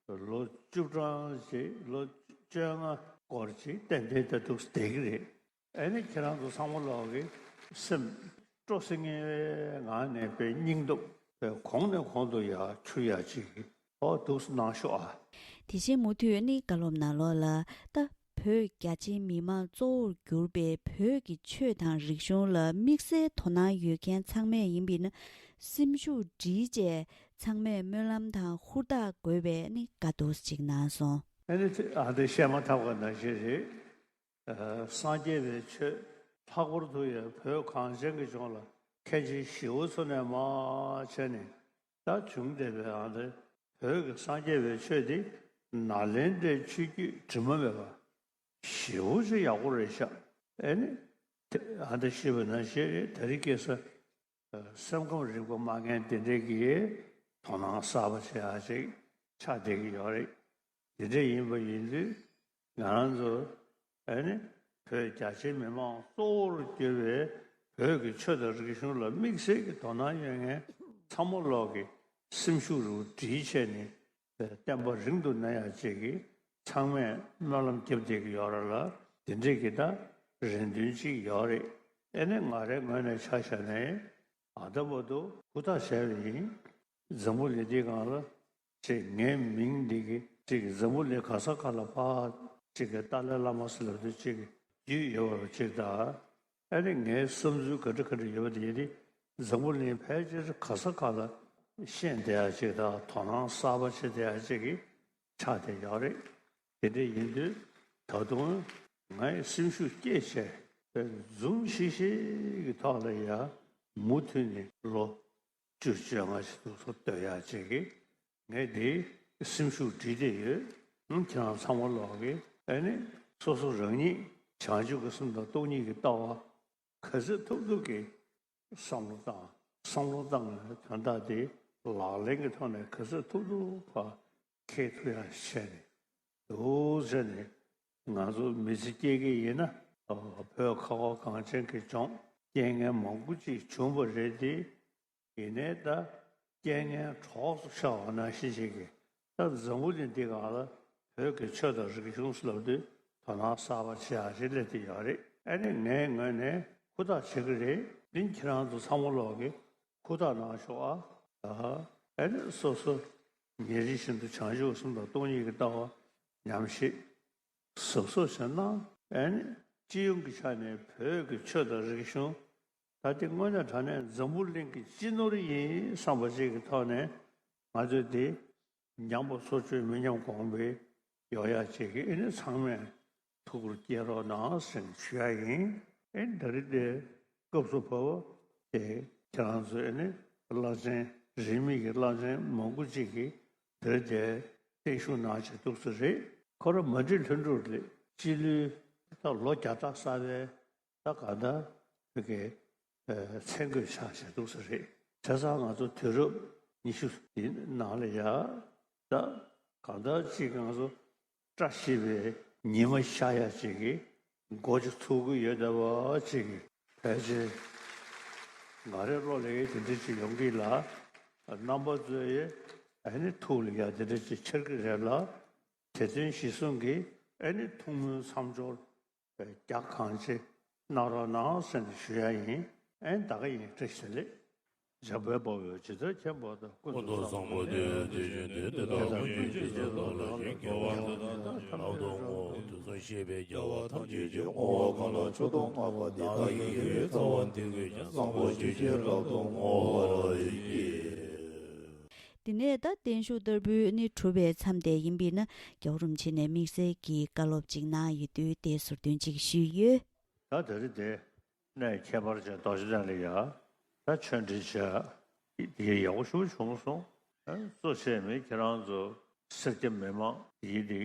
ལོ་བཅུ་གྲངས་ཅིག་ལོ་བཅོ་ལྔ་སྐོར་ཅིག་ཏན་ཏན་ད་འདུག་བསྡད་ཀྱི་རེད། ཨེ་ནི་ཁྱེད་རང་ཚོ་ཚང་མ་ལོག་གི་སེམས་སྤྲོ་སིང་ངེ་བའི་ངང་ནས་པའི་སྙིང་སྟོབས་པའི་གོང་ནས་གོང་དུ་ཡར་འཕྱུར་ཡག་ཅིག་འོ་འདུག་གནང་ཤོག་ཨ། དེ་བཞིན་མུ་མཐུད་ནི་བཀའ་སློབ་ནང་ལོགས་ལ་ད་བོད་རྒྱ་ཆེའི་མི་མང་གཙོ་བོར་གྱུར་པའི་བོད་ཀྱི་ཆོས་དང་རིག་གཞུང་ལ་དམིགས་བསལ་དོ་སྣང་ཡོད་མཁན་ཚང་མས་ཡིན་པས་ན་སེམས་ཤུགས་སྒྲིལ་བྱས་ཚང་མས་སྨོན་ལམ་དང་ཧུར་ཐག་དགོས་པའི་ནི་བཀའ་འདུག་ཅིག་གནང་སོང་། ཨ་ནི་ཨ་འདི་བཤད་མ་ཐག་པ་ནང་བཞིན་རེད། སངས་རྒྱས་པའི་ཆོས་ལྷག་པར་དུ་ཡང་བོད་གངས་ཅན་གྱི་ལྗོངས་ལ་མཁན་ཆེན་ཞི་བ་འཚོ་ནས་མར་བྱས་ནས་ད་བྱུང་བསྡད་པའི་ཨ་ནི་བོད་ཀྱི་སངས་རྒྱས་པའི་ཆོས་འདི་ནཱ་ལེནྡྲའི་ཆོས་བརྒྱུད་དྲི་མ་མེད་པ་ཞེ་པོ་ཅིག་ཡག་པོ་རེད་ཤག་ཨེ་ནི་ཨ་ནི་ཞེས་པ་ནང་བཞིན་རེད། དེ་རིང་ཁ་སང་སེམས་ཁམས་རིག་པ་སྨྲ་མཁན་དེ་འདྲས་ཀྱིས་དོ་སྣང་གསར་པ་བྱེད་ཡག་ཅིག་ཆགས་བསྡད་ཀྱི་ཡོད་རེད། དེ་འདྲས་ཡིན་པ་ཡིན་དུས་ང་རང་ཚོ་ཨེ་ནི་བོད་རྒྱ་ཆེའི་མི་མང་གཙོ་བོར་གྱུར་པའི་བོད་ཀྱི་ཆོས་དང་རིག་གཞུང་ལ་དམིགས་བསལ་གྱི་དོ་སྣང་ཡོད་མཁན་ཚང་མ་ལོག་གིས་ སེམས་ཤུགས་རུ་སྒྲིལ་བྱས་ནས་བསྟན་པ་རིང་དུ་གནས་ཡག་ཅིག་གི་ཚང་མས་སྨོན་ལམ་རྒྱབ་བསྡད་ཀྱི་ཡོད་རེད་ལ། དེ་འདྲས་ཀྱི་ད་རེ་འདུན་ཅིག་ཡོད་རེད། ཨེ་ནས་ང་རའི་ངོས་ནས་ཆ་བཞག་ནས་ད་ལྟ་བར་དུ་ཧུར་ཐག་བྱས་པ་ཡིན། འཛམ་བུ་གླིང་འདིའི་སྒང་ལ་ཅིག་ངའི་མིང་འདི་གི་ཅིག་འཛམ་བུ་གླིང་ག་ས་ག་ལ་ཕར་ཅིག་གི་ཏཱ་ལའི་བླ་མ་ཟེར་ལབ་དུས་ཅིག་བརྒྱུད་ཡོད་པ་ཅིག་དང་། ཨ་ནི་ངའི་བསམ་ཚུལ་ག་འདྲ་ག་འདྲ་ཡོད་པ་དེ་ཡིན་ཏེ། འཛམ་བུ་གླིང་ཕལ་ཆེར་ག་ས་ག་ལ་ཤེས་བསྡད་ཡ་ཅིག་དང་དོ་སྣང་གསར་པ་བྱེད་བསྡད་ཡ་ཅིག་གི་ཆགས་བསྡད་ཡོད་རེད། དེ་འདྲ་ཡིན་དུས་ད་དུང་ངའི་སེམས་ཤུགས་བསྐྱེད་བྱས་འཛུམ་ཤིག་ཤིག་གི་ཐོག་ལ་ཡ་མུ་མཐུད་ནས་ལོ་བཅུ་བཅོ་ལྔ་ཞིག་ཏུ་སོ་སྡོད་ཡ་ཅིག་གི་ངས་འདི་སེམས་ཤུགས་སྒྲིལ་བསྡད་ཡོད། ཨང་། ཁྱེད་རང་ཚང་མ་ལོག་གི་ཨ་ནི་སོ་སོ་རང་ཉིད་བྱང་ཆུབ་ཀྱི་སེམས་དང་སྟོང་ཉིད་ཀྱི་ལྟ་བ་ག་ཚོད་ཐུབ་ཐུབ་ཀྱིས་བསམ་བློ་བཏང་། བསམ་བློ་བཏང་ནས་དོན་དག་དེ་ལག་ལེན་གྱི་ཐོག་ནས་ག་ཚོད་ཐུབ་ཐུབ་ཕར་འཁྱེར་ཐུབ་ཡ་བྱས་ནས་འདུག་བྱས་ནས་ང་ཚོ་མི་ཚེ་སྐྱེལ་གྱི་ཡིན་ན། བོད་ཁ་བ་གངས་ཅན་གྱི་ལྗོངས་རྐྱེན་ངན་མང་པོ་ཅིག་བྱུང་བ་རེད་དེ། ཡིན་ནའི་ད་རྐྱེན་ངན་གྲོགས་སུ་ཤར་བ་ནང་བཞིན་ཅིག་གིས་ད་འཛམ་བུ་གླིང་འདི་སྒང་ལ་བོད་ཀྱི་ཆོས་དང་རིག་གཞུང་ཟེར་ལབ་དུས་དོ་སྣང་གསར་པ་བྱེད་ཡག་ཞིག་སླེབས་བསྡད་ཡོད་རེད། ཨ་ནི་ངའི་ངོས་ནས་ཧུར་ཐག་བྱེད་ཀྱི་རེད། འདི་ཁྱེད་རང་ཚོ་ཚང་མ་ལོག་གིས་ཧུར་ཐག་གནང་ཤོག་ཨ། ཨ་ནི་སོ་སོ་ཉིན་རེ་བཞིན་དུ་བྱང་ཆུབ་སེམས་དང་སྟོང་ཉིད་ཀྱི་ལྟ་བ་ཉམས་ཞིབ་གཟབ་གཟབ་བྱས་ན། ཨ་ནི་སྤྱི་ཡོངས་ཀྱི་ཆ་ནས་བོད་ཀྱི་ཆོས་དང་རིག་གཞུང་ད་ལྟའི་དངོས་གནས་དྲང་གནས་འཛམ་བུ་གླིང་གི་སྤྱི་ནོར་ཡིན་བསམ་པ་ཞིག་གི་ཐོག་ནས་ང་ཚོས་དེ་ཉམས་པ་སོར་ཆུད་མི་ཉམས་གོང་འཕེལ་ཡོང་ཡག་ཅིག་གི་ཨ་ནི་ཚང་མས་ཐུགས་ཁུར་བསྐྱེད་རོགས་གནང་ཟེར་ཞུ་ཡ་ཡིན། ཨེ་ད་རེས་དེ་སྐབས་སུ་བབས་པ་དེ་ཁྱེད་རང་ཚོས་ཨེ་ནི་བླ་ཆེན་རིས་མེད་ཀྱི་བླ་ཆེན་མང་པོ་ཅིག་གིས་དེ་རེས་དེ་བརྟན་བཞུགས་གནང་བྱས་འདུག་ས་རེད། ཁོ་རང་མ་འགྲིག་ལྷུན་གྲུབ་ལས་སྤྱི་ལོའི་ད་ལོ་བརྒྱ་ཕྲག་གསར་པའི་ད་གང་ལྟར་བོད་ཀྱི་མཚན་བཀོད་ཆགས་བྱས་འདུག་ས་རེད། བྱས་ཙང་ང་ཚོ་དུས་རབས་ཉི་ཤུ་འདི་ནང་ལ་ཡ་ད་གང་ལྟར་ཅིག་ང་ཚོ་བཀྲ་ཤིས་པའི་ཉི་མ་ཤར་ཡ་ཅིག་གི་སྒོ་ཅིག་ཚུགས་ཀྱི་ཡོད་བསྡད་པ་ཅིག་གི་ཕལ་ཆེར་ང་རའི་བློ་ལ་ཡ་དེ་འདྲ་ཅིག་ཡོང་གི་ལ། རྣམ་པ་ཚོའི་ཨ་ནི་ཐུགས་ལ་ཡ་དེ་འདྲ་ཅིག་འཆར་གི་རེད་ལ། དེ་དོན་གཞིར་བཟུང་གིས་ཨ་ནི་ཐུགས་སྨོན་མཚམས་སྦྱོར་རྒྱ་གང་ཆེ་གནང་རོགས་གནང་ཟེར་ནས་ཞུ་ཡ་ཡིན། ཨེ་ད་ག་ཡིན། བཀྲ་ཤིས་བདེ་ལེགས། འཇམ་དཔལ་དཔའ་བོས་ཇི་ལྟར་མཁྱེན་པ་དང་། ཀུན་ཏུ་བཟང་པོ་དེ་ཡང་དེ་བཞིན་ཏེ། དེ་དག་ཀུན་གྱི་རྗེས་སུ་བདག་སློབ་ཅིང་། དགེ་བ་འདི་དག་ཀྱང་ཐམས་ཅད་སྤངས། དུས་གསུམ་གཤེགས་པའི་རྒྱལ་བ་ཐམས་ཅད་ཀྱིས། བསྔོ་བ་གང་ལ་མཆོག་ཏུ་བསྔགས་པ་འདི་དག་ཀྱང་། ཡིད་ཀྱི་རྩ་བ་འདི་ཀུན་ཀྱང་། བཟང་པོ་ཇི་བཞིན་རབ་ཏུ་བསྔོ་བར་བགྱི། དེ་ནས་ད་བརྟན་བཞུགས་བསྟར་འབུལ་ནི་གྲུབ་པའི་མཚམས་དེ་ཡིན་པས་ན། རྒྱལ་བ་རིན་པོ་ཆེ་ནས་དམིགས་བསལ་གྱི་བཀའ་སློབ་ཅིག་གནང་ཡོད་དུས་དེ་ཟུར་འདོན་ཅིག་ཞུས་ཡོད། ད་དེ་རིང་དེ་གནས་ཁྱད་པར་ཅན་རྡོ་རྗེ་གདན་ལ་ཡ་ད་ཆོས་འབྲེལ་བྱས་དེ་ཡག་པོ་ཞེ་པོ་བྱུང་སོང་། གཙོ་ཆེ་མི་ཁྱེད་རང་ཚོ་སེར་སྐྱ་མི་མང་དེ་ཡིན་དེ།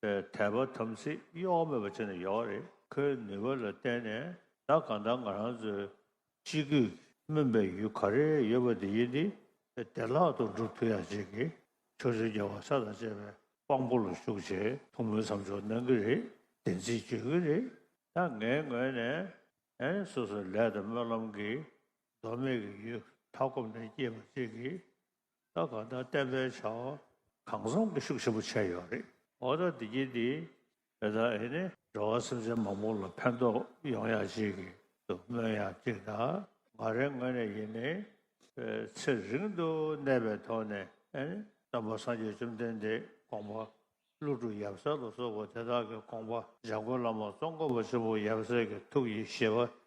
དད་པ་དམ་ཚིག་གཡོ་བ་མེད་པ་བྱས་ནས་ཡོད་རེད། ཁོའི་ནུས་པ་ལ་བརྟེན་ནས་ད་གང་ལྟར་ང་རང་ཚོའི་སྤྱི་སྒོས་སྨིན་པའི་ཡུལ་ག་རེ་ཡོད་པ་དེ་ཡིན་ཏེ། བདེ་བླག་ཏུ་འགྲུབ་ཐུབ་ཡ་ཅིག་གི་ཕྱོགས་བཅུའི་རྒྱལ་བ་སྲས་དང་བཅས་པའི་དཔང་པོ་ལ་བཞུགས་བྱས་ཐུགས་སྨོན་མཚམས་སྦྱོར་གནང་གི་རེད། བདེན་ཚིག་བརྗོད་ཀྱི་རེད། ད་ངའི་ངོས་ནས་ཨེ་སོ་སོའི་ལས་དང་སྨོན་ལམ་གྱིས་མདོ་སྨད་ཀྱི་ཡུལ་མཐའ་འཁོབ་ནས་སྐྱེས་པ་ཅིག་གིས། ད་གང་ལྟར་བསྟན་པའི་བྱ་བ་གང་འཚམ་གྱི་ཤུགས་ཆེན་པོ་བྱས་ཡོད་རེད། འོ་ད་འདི་གྱིས་འདི་ཨེ་ད་ཨེ་ནི་འགྲོ་བ་སེམས་ཅན་མང་པོ་ལ་ཕན་ཐོགས་ཡོང་ཡག་ཅིག་གི་དུ་སྨོན་ཡག་ཅིག་དང་། ང་རའི་ངོས་ནས་ཡིན་ནའི་ཚེ་རིང་དུ་གནས་པའི་ཐོག་ནས་ཨེ་ནི་སྟོན་པ་སངས་རྒྱས་བཅོམ་ལྡན་འདས་དགོངས་པ་ཀླུ་སྒྲུབ་ཡབ་སྲས་ལ་སོགས་པ་དེ་དག་གི་དགོངས་པ་འཇམ་མགོན་བླ་མ་ཙོང་ཁ་པ་ཆེན་པོ་ཡབ་སྲས་ཀྱི་ཐུགས་ཀྱི་བཞེད་པ་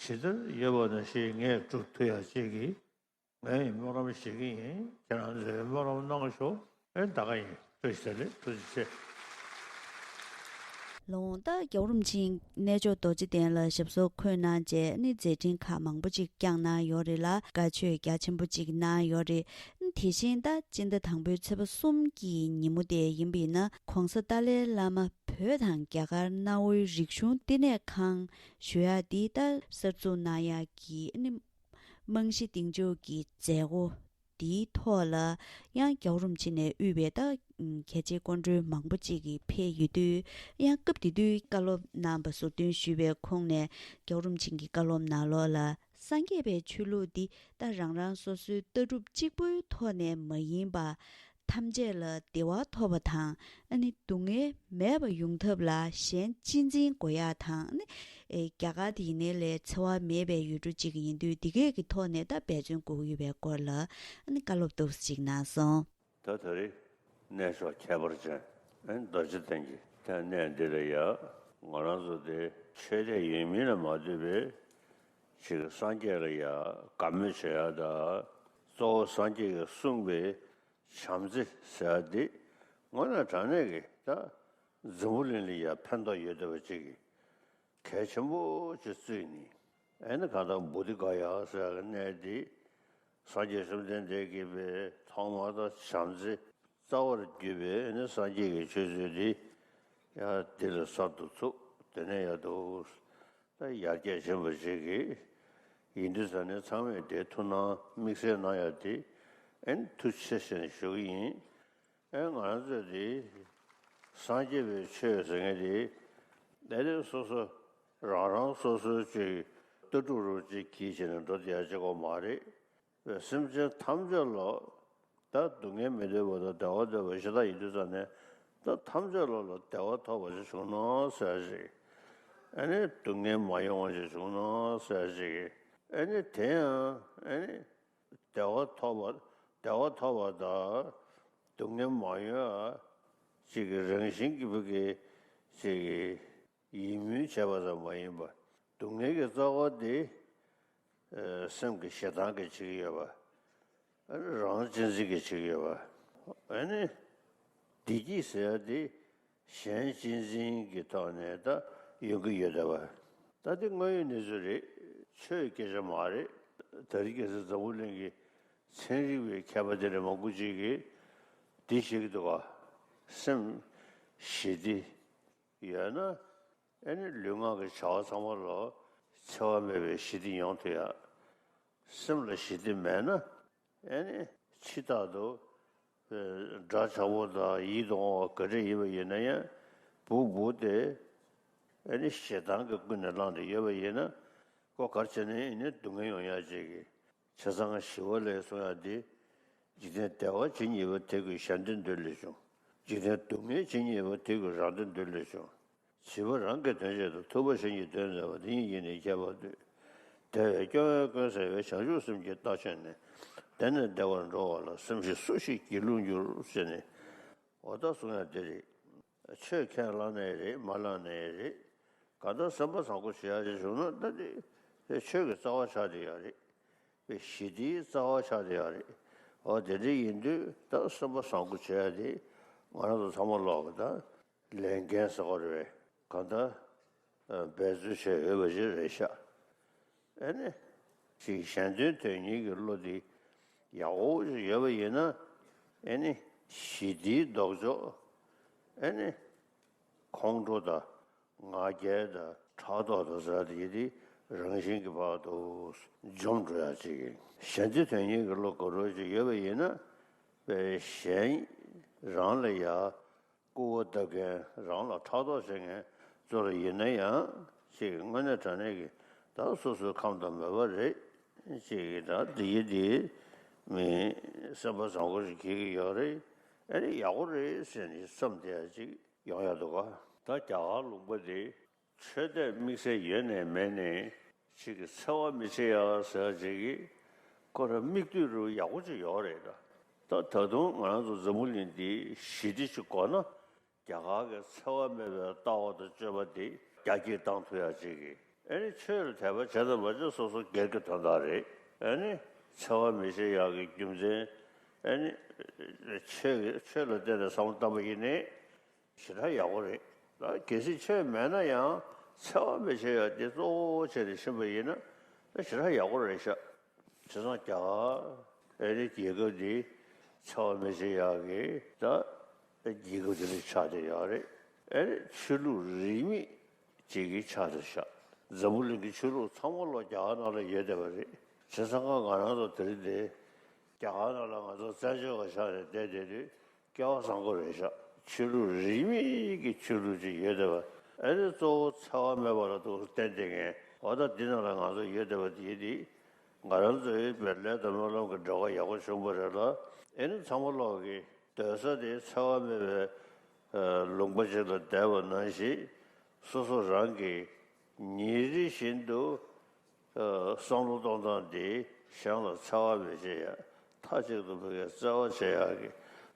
ཇི་ལྟར་ཡོད་པ་ནང་བཞིན་ངས་སྒྲུབ་ཐུབ་ཡག་ཅིག་གི་ངས་སྨོན་ལམ་བཞེས་ཀྱི་ཡིན། ཁྱེད་རང་ཚོས་སྨོན་ལམ་གནང་ཤོག་ཨེ་ད་ག་ཡིན། བཀྲ་ཤིས་བདེ་ལེགས། ཐུགས་རྗེ་ཆེ། ལོ་ངོ་ད་རྒྱལ་བ་རིན་པོ་ཆེའི་གནས་མཆོག་རྡོ་རྗེ་གདན་ལ་ཞབས་སོར་འཁོད་གནང་རྗེས་ནི་མཛད་འཕྲིན་ཁག་མང་པོ་ཅིག་བསྐྱངས་གནང་ཡོད་རེད་ལ། བཀའ་ཆོས་རྒྱ་ཆེན་པོ་ཅིག་གནང་ཡོད་རེད། དེ་བཞིན་ད་སྤྱི་ཟླ་དང་པོའི་ཚེས་པ་གསུམ་གྱི་ཉིན་མོ་དེ་ཡིན་པས་ན། ༸གོང་ས་ཏཱ་ལའི་བླ་མ་བོད་དང་རྒྱ་གར་གནའ་བོའི་རིག་གཞུང་བསྟི་གནས་ཁང་ཞུ་ཡག་འདི་ད་གསར་འཛུགས་གནང་ཡག་གི་ནི་རྨང་གཞི་གདེང་འཇོག་གི་མཛད་སྒོ་འདིའི་ཐོག་ལ་ཡང་རྒྱལ་བ་རིན་པོ་ཆེ་ནས་དབུས་པའི་ད་གལ་ཆེའི་སྐུ་མགྲོན་མང་པོ་ཅིག་གིས་ཕེབས་ཡོད་དུས། ཡང་སྐབས་དེ་དུས་བཀའ་སློབ་གནང་བ་ཟུར་འདོན་ཞུས་པའི་ཁོངས་ནས་རྒྱལ་བ་རིན་པོ་ཆེ་གི་བཀའ་སློབ་ནང་ལོགས་ལ། སངས་རྒྱས་པའི་ཆོས་ལུགས་འདི་ད་རང་རང་སོ་སོའི་ལྟ་གྲུབ་གཅིག་པུའི་ཐོག་ནས་མ་ཡིན་པ། ཐམས་ཅད་ལ་བདེ་བ་ཐོབ་པ་དང་། ཨ་ནི་སྡུག་བསྔལ་མེད་པ་ཡོང་ཐབས་ལ་གཞན་གཅེས་འཛིན་དགོས་ཡག་དང་། ཨ་ནི་ཨེ་རྒྱ་གར་དེ་ཡིན་ནའི་ལས་འཚེ་བ་མེད་པའི་ཡུལ་གྲུ་གཅིག་ཡིན་དུས། འདི་གས་ཀྱི་ཐོག་ནས་ད་འབད་བརྩོན་དགོས་ཀྱི་ཡོད་པའི་སྐོར་ལ་ཨ་ནི་བཀའ་སློབ་ཏོག་ཙམ་ཅིག་གནང་སོང་། ད་ད་རེས་གནས་མཆོག་ཁྱད་པར་ཅན་ཨ་ནི་རྡོ་རྗེ་གདན་གྱི་ད་གནས་འདི་ལ་ཡ། ང་རང་ཚོ་དེ་ཆོས་དད་ཡོད་མིན་ལ་མ་ལྟོས་པའི་ཅིག་སངས་རྒྱས་ལ་ཡ་དགའ་མོས་བྱེད་ཡ་ད། གཙོ་བོ་སངས་རྒྱས་ཀྱིས་གསུངས་པའི་བྱམས་བརྩེ་ཟེར་ཡ་འདི་དངོས་གནས་དྲང་གནས་ཀྱི་ད་འཛམ་བུ་གླིང་ལ་ཡ་ཕན་ཐོགས་ཡོད་བསྡད་པ་ཅིག་གི་གལ་ཆེན་པོ་ཅིག་བརྩིས་ནས། ཨེ་ནི་གང་ལྟར་བོ་དྷི་ག་ཡ་ཟེར་ཡ་གི་གནས་འདི་སངས་རྒྱས་བཅོམ་ལྡན་འདས་ཀྱིས་པའི་ཐོག་མར་ད་བྱམས་བརྩེ་རྩ་བར་གྱུར་པའི་ཨེ་ནི་སངས་རྒྱས་ཀྱི་ཆོས་ཚུལ་འདི་ཡ་འདི་ལ་གསར་དུ་ཚུགས། དེ་ནས་ཡ་འདུག་ད་ཡར་རྒྱས་ཕྱིན་པ་ཞིག་གིས་ཡིན་དུས་ཙང་ནས་ཚང་མས་དེ་ཐུགས་སྣང་དམིགས་བསལ་གནང་ཡ་དེ་ཨེ་ནི་ཐུགས་རྗེ་ཆེ་ཟེར་ནས་ཞུ་གི་ཡིན། ཨེ་ང་རང་ཚོས་དེ་སངས་རྒྱས་པའི་ཆོས་ཟེར་མཁན་དེ་ཨེ་ནི་སོ་སོ་རང་རང་སོ་སོའི་ཅིག་ལྟ་གྲུབ་རུ་ཅིག་གིས་བྱས་ནས་འགྲོ་བསྡད་ཡ་ཅིག་གོ་མ་རེད། སེམས་ཅན་ཐམས་ཅད་ལ་ད་སྡུག་བསྔལ་མི་འདོད་པ་དང་བདེ་བ་འདོད་པ་ཞེ་དྲག་ཡིན་དུས་ཙང་ནས། ད་ཐམས་ཅད་ལ་ལ་བདེ་བ་ཐོབ་པ་ཞིག་བྱུང་ན་ཟེར་ཞིག་ཨ་ནི་སྡུག་བསྔལ་མ་ཡོང་བ་ཞིག་བྱུང་ན་ཟེར་ཞིག་ཨ་ནི་དེ་ཡང་ཨ་ནི་བདེ་བ་ཐོབ་པ་བདེ་བ་ཐོབ་པ་དང་སྡུག་བསྔལ་མ་ཡོང་བ་ཅིག་གི་རང་བཞིན་གྱི་བུ་གི་ཅིག་གི་ཡིད་སྨོན་བྱས་པ་ཙམ་མ་ཡིན་པར། སྡུག་བསྔལ་གྱི་རྩ་བ་དེ་ཨ་སེམས་ཀྱི་ཞེ་སྡང་གིས་བྱེད་ཀྱི་ཡོད་པ། ཨ་ནི་རང་གཅེས་འཛིན་གྱིས་བྱེད་ཀྱི་ཡོད་པ། ཨ་ནི་བདེ་སྐྱིད་ཟེར་ཡ་དེ་གཞན་གཅེས་འཛིན་གྱི་ཐོག་ནས་ད་ཡོང་གི་ཡོད་བསྡད་པ། ད་དེ་དངོས་ཡོད་གནས་ཚུལ་རེད། ཆོས་སྐད་ཆ་མ་རེད། ད་རེས་ཁ་སང་འཛམ་བུ་གླིང་གི་ཚན་རིག་པའི་མཁས་པ་དེ་འདྲ་མང་པོ་ཅིག་གིས་འདི་བཤད་ཀྱི་འདུག་ག་སེམས་ཞི་བདེ་ཡོད་ན། ཨེ་ནི་ལུས་ངག་གི་བྱ་བ་ཚང་མ་ལ་འཚེ་བ་མེད་པའི་ཞི་བདེ་ཡོང་ཐུབ་ཡ། སེམས་ལ་ཞི་བདེ་མེད་ན། ཨེ་ནི་ཕྱི་ལྟར་དུ་དགྲ་ཆགས་པོ་དང་ཡིད་དུ་འོང་བ་ག་འདྲ་ཡིན་པ་ཡིན་ན་ཡང་། སྦུག་སྦུག་དེ་ཨེ་ནི་ཞེ་སྡང་གིས་ཀུན་ནས་བསླངས་ཏེ་ཡོད་པ་ཡིན་ན། ཁོ་ག་རེ་བྱས་ནས་ཨེ་ནི་སྡུག་བསྔལ་ཡོང་ཡ་ཅིག་གི་བྱས་ཙང་ཞི་བ་ལྷས་གསུང་ཡ་འདི། འཇིག་རྟེན་བདེ་བ་ཇི་སྙེད་པ་དེ་ཀུན་གཞན་དོན་དུ་ལས་བྱུང་། འཇིག་རྟེན་སྡུག་བསྔལ་ཇི་སྙེད་པ་དེ་ཀུན་རང་དོན་དུ་ལས་བྱུང་། བྱིས་པ་རང་གི་དོན་བྱེད་དང་། ཐུབ་པ་གཞན་གྱི་དོན་མཛད་པ། དེ་ཉིད་ཀྱིས་ནི་ཁྱད་པར་འདོད། དེ་བས་སྐྱོ་བས་ཀུན་སེལ་བའི། བྱང་ཆུབ་སེམས་ཀྱི་རྟ་ཁྱོད་ནི། དེ་ནས་བདེ་བར་འགྲོ་བ་ལ། སེམས་ཤེས་སུ་ཞིག་སྒྱིད་ལུག་འགྱུར་ཟེར་ནས། འོ་ད་གསུང་ཡ་འདི་རེད། ཆོས་ཁས་བླངས་ནའི་རེད། མ་བླངས་ནའི་རེད། གང་ལྟར་སེམས་པ་བཟང་པོ་བྱེད་ཡག་ཅིག་བྱུང་ན་ད་དེ་ཆོས་ཀྱི་རྩ་བ་ཆགས་བསྡད་ཡོད་རེད། པའི་ཞི་བདེའི་རྩ་བ་ཆགས་བསྡད་ཡོད་རེད། འོ་དེ་འདྲ་ཡིན་དུས་ད་སེམས་པ་བཟང་པོ་བྱེད་ཡ་དེ་ང་རང་ཚོ་ཚང་མ་ལོག་གི་ད་ལས་འགན་ཟེར་བ་རེད། གང་ལྟར་འབད་རྩོལ་བྱས་ཡོད་པ་ཞིག་རེད་ཤག་ཨེ་ནི་ཅིག་གཞན་དོན་དོན་གཉེར་གྱི་བློ་དེ་ཡག་པོ་ཞིག་ཡོད་པ་ཡིན་ན། ཨེ་ནི་ཞི་བདེའི་ལྡོག་ཕྱོགས་ཨེ་ནི་ཁོང་ཁྲོ་དང་ང་རྒྱལ་དང་ཕྲག་དོག་དང་ཟེར་དེ་དེ་རང་བཞིན་གྱིས་ཕར་དུ་འཇོམས་འགྲོ་ཡ་ཅིག་གཞན་དོན་དོན་གཉེར་གྱི་བློ་ག་རེ་ཅིག་ཡོད་པ་ཡིན་ན། པའི་གཞན་རང་ལ་ཡ་སྐུར་བ་བཏབ་མཁན། རང་ལ་ཕྲག་དོག་བྱེད་མཁན་ཚོ་ལ་ཡིན་ན་ཡང་ཅིག་དངོས་གནས་དྲང་གནས་ཀྱི་ད་སོ་སོའི་ཁམས་དང་མོས་པ་རེད། ཅིག་ད་འདི་ཡི་འདི་མི་སེམས་པ་བཟང་པོ་ཞིག་འཁྱེར་གྱི་ཡོད་རེད། ཨ་ནི་ཡག་པོ་རེད་ཟེར་ནས་བསམ་བསྡད་ཡ་ཅིག་ཡོང་ཡ་འདུག་ག་ད་རྒྱ་གར་ལུང་པ་འདི་ཆོས་དད་དམིགས་བསལ་ཡོད་ནའི་མེད་ནའི་ཅིག་གི་འཚེ་བ་མི་བྱེད་ཡ་ཟེར་བ་ཅིག་གི་ཁོ་ར་མིག་ལྟོས་རུ་ཡག་པོ་ཅིག་ཡོད་རེད། ད་ད་དུང་ང་རང་ཚོ་འཛམ་བུ་གླིང་འདི་ཞི་བདེ་ཅིག་དགོས་ན། རྒྱ་གར་གྱི་འཚེ་བ་མེད་པའི་ལྟ་བ་དང་སྤྱོད་པ་དེ་རྒྱ་སྐྱེད་བཏང་ཐུབ་ཡ་ཅིག་གི་ཨ་ནི་ཆོས་ལ་དད་པ་བྱས་དང་མ་བྱས་སོ་སོ་སྒེར་གྱི་དོན་དག་རེད། ཨ་ནི་འཚེ་བ་མི་བྱེད་ཡག་གི་རྒྱུ་མཚན། ཨ་ནི་ཆོས་ཀྱི་ཆོས་ལ་བརྟེན་ནས་བསམ་བློ་བཏང་པ་ཡིན་ནའི་ཞེ་དྲག་ཡག་པོ་རེད། ད་གལ་སྲིད་ཆོས་མེད་ན་ཡང་འཚེ་བ་མི་བྱེད་ཡག་དེ་གཙོ་བོ་བྱས་ནས་ཕྱིན་པ་ཡིན་ན་ད་ཞེ་དྲག་ཡག་པོ་རེད་ཤག་བྱས་ཙང་རྒྱ་གར་ཨ་རི་རྒྱལ་ཁབ་འདི་འཚེ་བ་མི་བྱེད་ཡག་གི་ད་རྒྱལ་ཁབ་དེ་འདྲ་ཆགས་བསྡད་ཡོད་རེད། ཨ་རི་ཆོས་ལུགས་རིས་མེད་ཅིག་གི་ཆགས་བསྡད་ཤག་འཛམ་བུ་གླིང་གི་ཆོས་ལུགས་ཚང་མ་ལོག་རྒྱ་གར་ནང་ལ་ཡོད་བསྡད་པ་རེད། བྱས་ཙང་ང་རང་ཚོ་དེ་རིང་འདི་རྒྱ་གར་ནང་ལ་ང་ཚོ་བཙན་བྱོལ་བ་ཆགས་ནས་བསྡད་བསྡད་དུས། སྐལ་བ་བཟང་པོ་རེད་ཤག་ཆོས་ལུགས་རིས་མེད་ཀྱི་ཆོས་ལུགས་ཅིག་ཡོད་བསྡད་པ། ཨ་ནི་གཙོ་བོ་འཚེ་བ་མེད་པ་ལ་འདུག་བསྟན་བསྡད་མཁན། འོ་ད་འདི་ནང་ལ་ང་ཚོ་ཡོད་བསྡད་པ་དེ་དེ་ ང་རང་ཚོའི་བོད་ལས་དང་སྨོན་ལམ་གྱི་འབྲེལ་བ་ཡག་པོ་བྱུང་བ་རེད་ལ། ཨེ་ནི་ཚང་མ་ལོག་གི་སྡོད་ས་དེ་འཚེ་བ་མེད་པའི་ལུང་པ་ཅིག་ལ་བསྡད་པ་ནང་བཞིན། སོ་སོ་རང་གི་ཉིན་རེ་བཞིན་དུ་བསམ་བློ་གཏོང་སྟངས་དེ་གཞན་ལ་འཚེ་བ་མི་བྱེད་ཡ། མཐའ་གཅིག་ཏུ་བོད་སྐད་བརྩེ་བ་བྱེད་ཡ་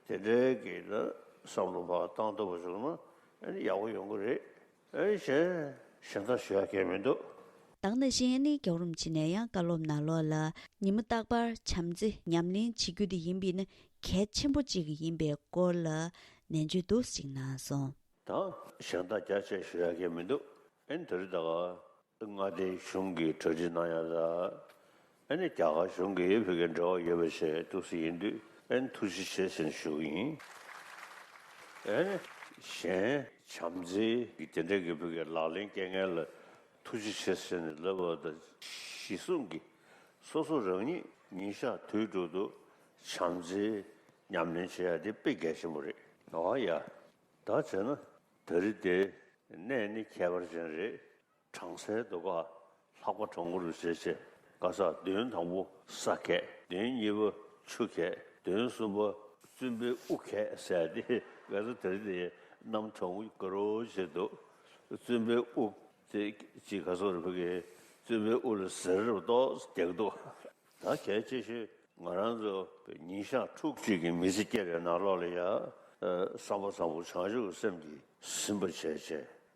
གི་དེ་འདྲའི་གི་ལ་བསམ་བློ་ཕར་བཏང་ཐུབ་པ་བྱུང་ན་ཨེ་ནི་ཡག་པོ་ཡོང་གི་རེད། ཨེ་གཞན་གཞན་དག་ཞུ་ཡ་གང་མི་འདུག། ད་ག་ནང་བཞིན་ཨེ་ནི་རྒྱལ་བ་རིན་པོ་ཆེ་ནས་ཡང་བཀའ་སློབ་ནང་ལོགས་ལ་ཉིན་མོ་རྟག་པར་བྱམས་བརྩེ་ཉམས་ལེན་བྱེད་རྒྱུ་དེ་ཡིན་པས་ན་གལ་ཆེན་པོ་གཅིག་ཡིན་པའི་སྐོར་ལ་ནན་བརྗོད་འདུག་ཅིག་གནང་སོང་། ད་གཞན་དག་རྒྱ་ཆེ་ཞུ་ཡ་གང་མི་འདུག། ཨེ་ནི་དེ་རིང་ད་ག་མངའ་སྡེ་གཞུང་གིས་གྲ་སྒྲིག་གནང་ཡ་ད། ཨ་ནི་རྒྱ་གར་གཞུང་གིས་བོད་ཀྱི་འབྲེལ་བ་ཡོད་པ་ཞིག་འདུག་སེ་ཡིན་དུས་ཨ་ནི་ཐུགས་རྗེ་ཆེ་ཟེར་ཞུ་གི་ཡིན། ཨ་ནི་གཞན་བྱམས་བརྩེའི་གི་དེ་འདྲའི་གི་བོད་ཀྱི་ལག་ལེན་སྐྱེལ་མཁན་ལ་ཐུགས་རྗེ་ཆེ་ཟེར་ནས་ལབ་པ་དང་གཞི་བཟུང་གི་སོ་སོ་རང་ཉིད་ཉིན་ཞག་དུས་དྲུག་ཏུ་བྱམས་བརྩེའི་ཉམས་ལེན་བྱེད་ཡ་དེ་དཔེ་གལ་ཆེན་པོ་རེད། འོ་ཡ། ད་བྱས་ན་ད་རེས་དེ་གནས་ནི་ཁྱད་པར་ཅན་རེད། གྲང་སའི་རྡོ་ཁ་ལྷགས་པ་གྲང་མོ་རུ་བྱས་བྱས་ག་ས་བདུན་དང་པོ་ས་ཁད། བདུན་གཉིས་པ་ཆུ་ཁད། བདུན་གསུམ་པ་བཙུན་པའི་དབུ་ཁད་ཟེར་ཏེ་ག་ས་དེ་རིང་དེ་གནམ་གྲང་མོ་དགའ་རོགས་བྱས་འདུག། བཙུན་པའི་དབུ་དེ་ཅིག་ག་སོགས་རུ་ཕ་གི་བཙུན་པའི་དབུ་ལ་ཟེར་རུ་ཏོག་རྒྱག་འདུག། ད་གལ་ཆེ་ཤོས་ང་རང་ཚོ་ཉིན་ཞག་ཕྲུགས་གཅིག་གི་མི་ཚེ་སྐྱེལ་བའི་ནང་ལོགས་ལ་ཡ། བསམ་པ་བཟང་པོ་བྱང་ཆུབ་ཀྱི་སེམས་ཀྱིས་ཟིན་པ་བྱས་བྱས་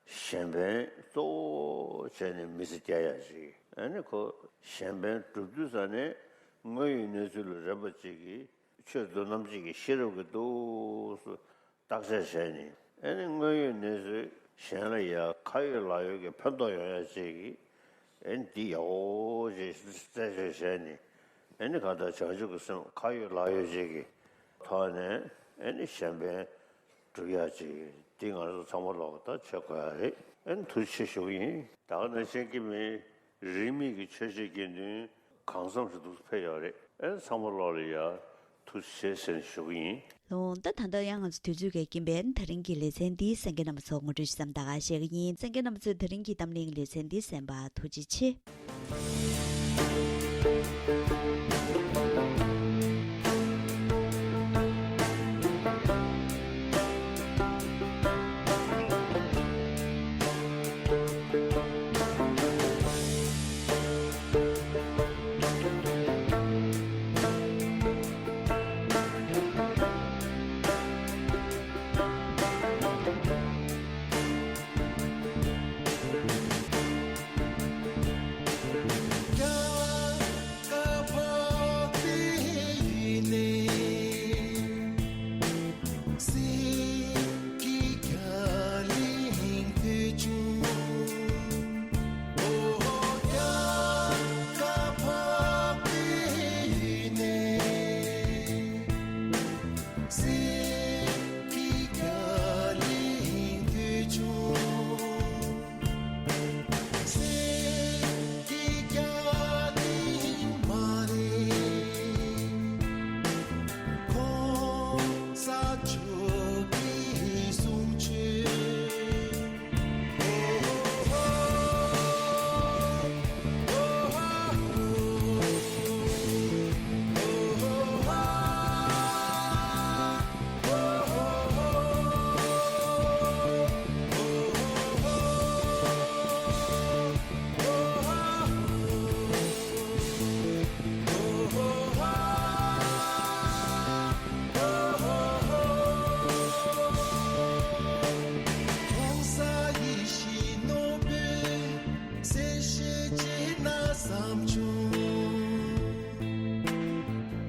གཞན་ཕན་གཙོ་བོ་བྱས་ནས་མི་ཚེ་སྐྱེལ་ཡ་ཞིག། ཨ་ནི་ཁོ་གཞན་ཕན་སྒྲུབ་དུས་ཙ་ནས་དངོས་ཡོད་གནས་ཚུལ་ལ་རན་པ་གཅིག་གིས་ཆོས་མདོ་རྣམ་གཅིག་གི་ཤེས་རབ་ཀྱིས་འདུག་སེ་བརྟག་དཔྱད་བྱས་ནས་ཨ་ནི་དངོས་ཡོད་གནས་ཚུལ་གཞན་ལ་ཡ་ཁ་ཡོད་ལག་ཡོད་ཀྱི་ཕན་ཐོགས་ཡོང་ཡ་ཅིག་གིས་ཨ་ནི་འདི་ཡག་པོ་ཞིག་རྩད་གཅོད་བྱས་ནས་ཨ་ནི་གང་ལྟར་བྱང་ཆུབ་ཀྱི་སེམས་ཁ་ཡོད་ལག་ཡོད་ཅིག་གི་ཐོག་ནས་ཨ་ནི་གཞན་ཕན་སྒྲུབ་ཡ་ཅིག་འདི་ང་ཚོ་ཚང་མ་ལོག་ད་བྱེད་དགོས་ཡ་རེད། ཨ་ནི་ཐུགས་རྗེ་ཆེ་ཞུ་གི་ཡིན། ད་ག་ནང་བཞིན་གྱི་མི་རིས་མེད་ཀྱི་ཆོས་བྱེད་དགེ་འདུན་གང་འཚམ་ཞིག་འདུག་ཕེབས་ཡོད་རེད། ཨེ་ཚང་མ་ལོག་ལ་ཡ་ཐུགས་རྗེ་ཆེ་ཟེར་ནས་ཞུ་གི་ཡིན། ལོ་ད་ད་ལྟ་ཡང་ང་ཚོ་དུས་ཚོད་ཀྱི་རྐྱེན་པས་ད་རིང་གི་ལེ་ཚན་འདི་གསན་མཁན་རྣམ་པ་ཚོ་ངོ་སྤྲོད་ཞིག་མཚམས་ད་ག་བྱེད་ཀྱི་ཡིན། གསན་མཁན་རྣམ་པ་ཚོས་ད་རིང་གི་གཏམ་གླེང་ལེ་ཚན་འདི་གསན་པར་ཐུགས་རྗེ་ཆེ།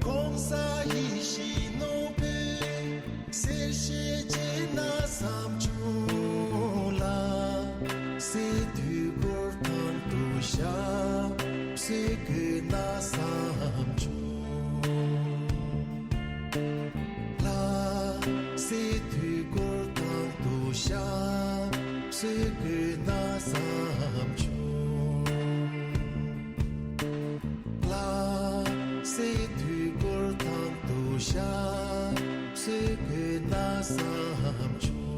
གོང་ས་ཡེ་ཤེས་ནོར་བུའི་གསེར་ཞལ་མཇལ་ན་བསམ་བྱུང་ལ། གསེར་དུས་འཁོར་དང་དུ་ཞབས་སུ་བཀོད་ན་བསམ་བྱུང་ལ། གསེར་དུས་འཁོར་དང་དུ་ཞབས་སུ་བཀོད་ན་བསམ་བྱུང་། ལ། གསེར་དུས་འཁོར་དང་དུ་ཞབས་སུ་བཀོད་ན་བསམ་བྱུང་།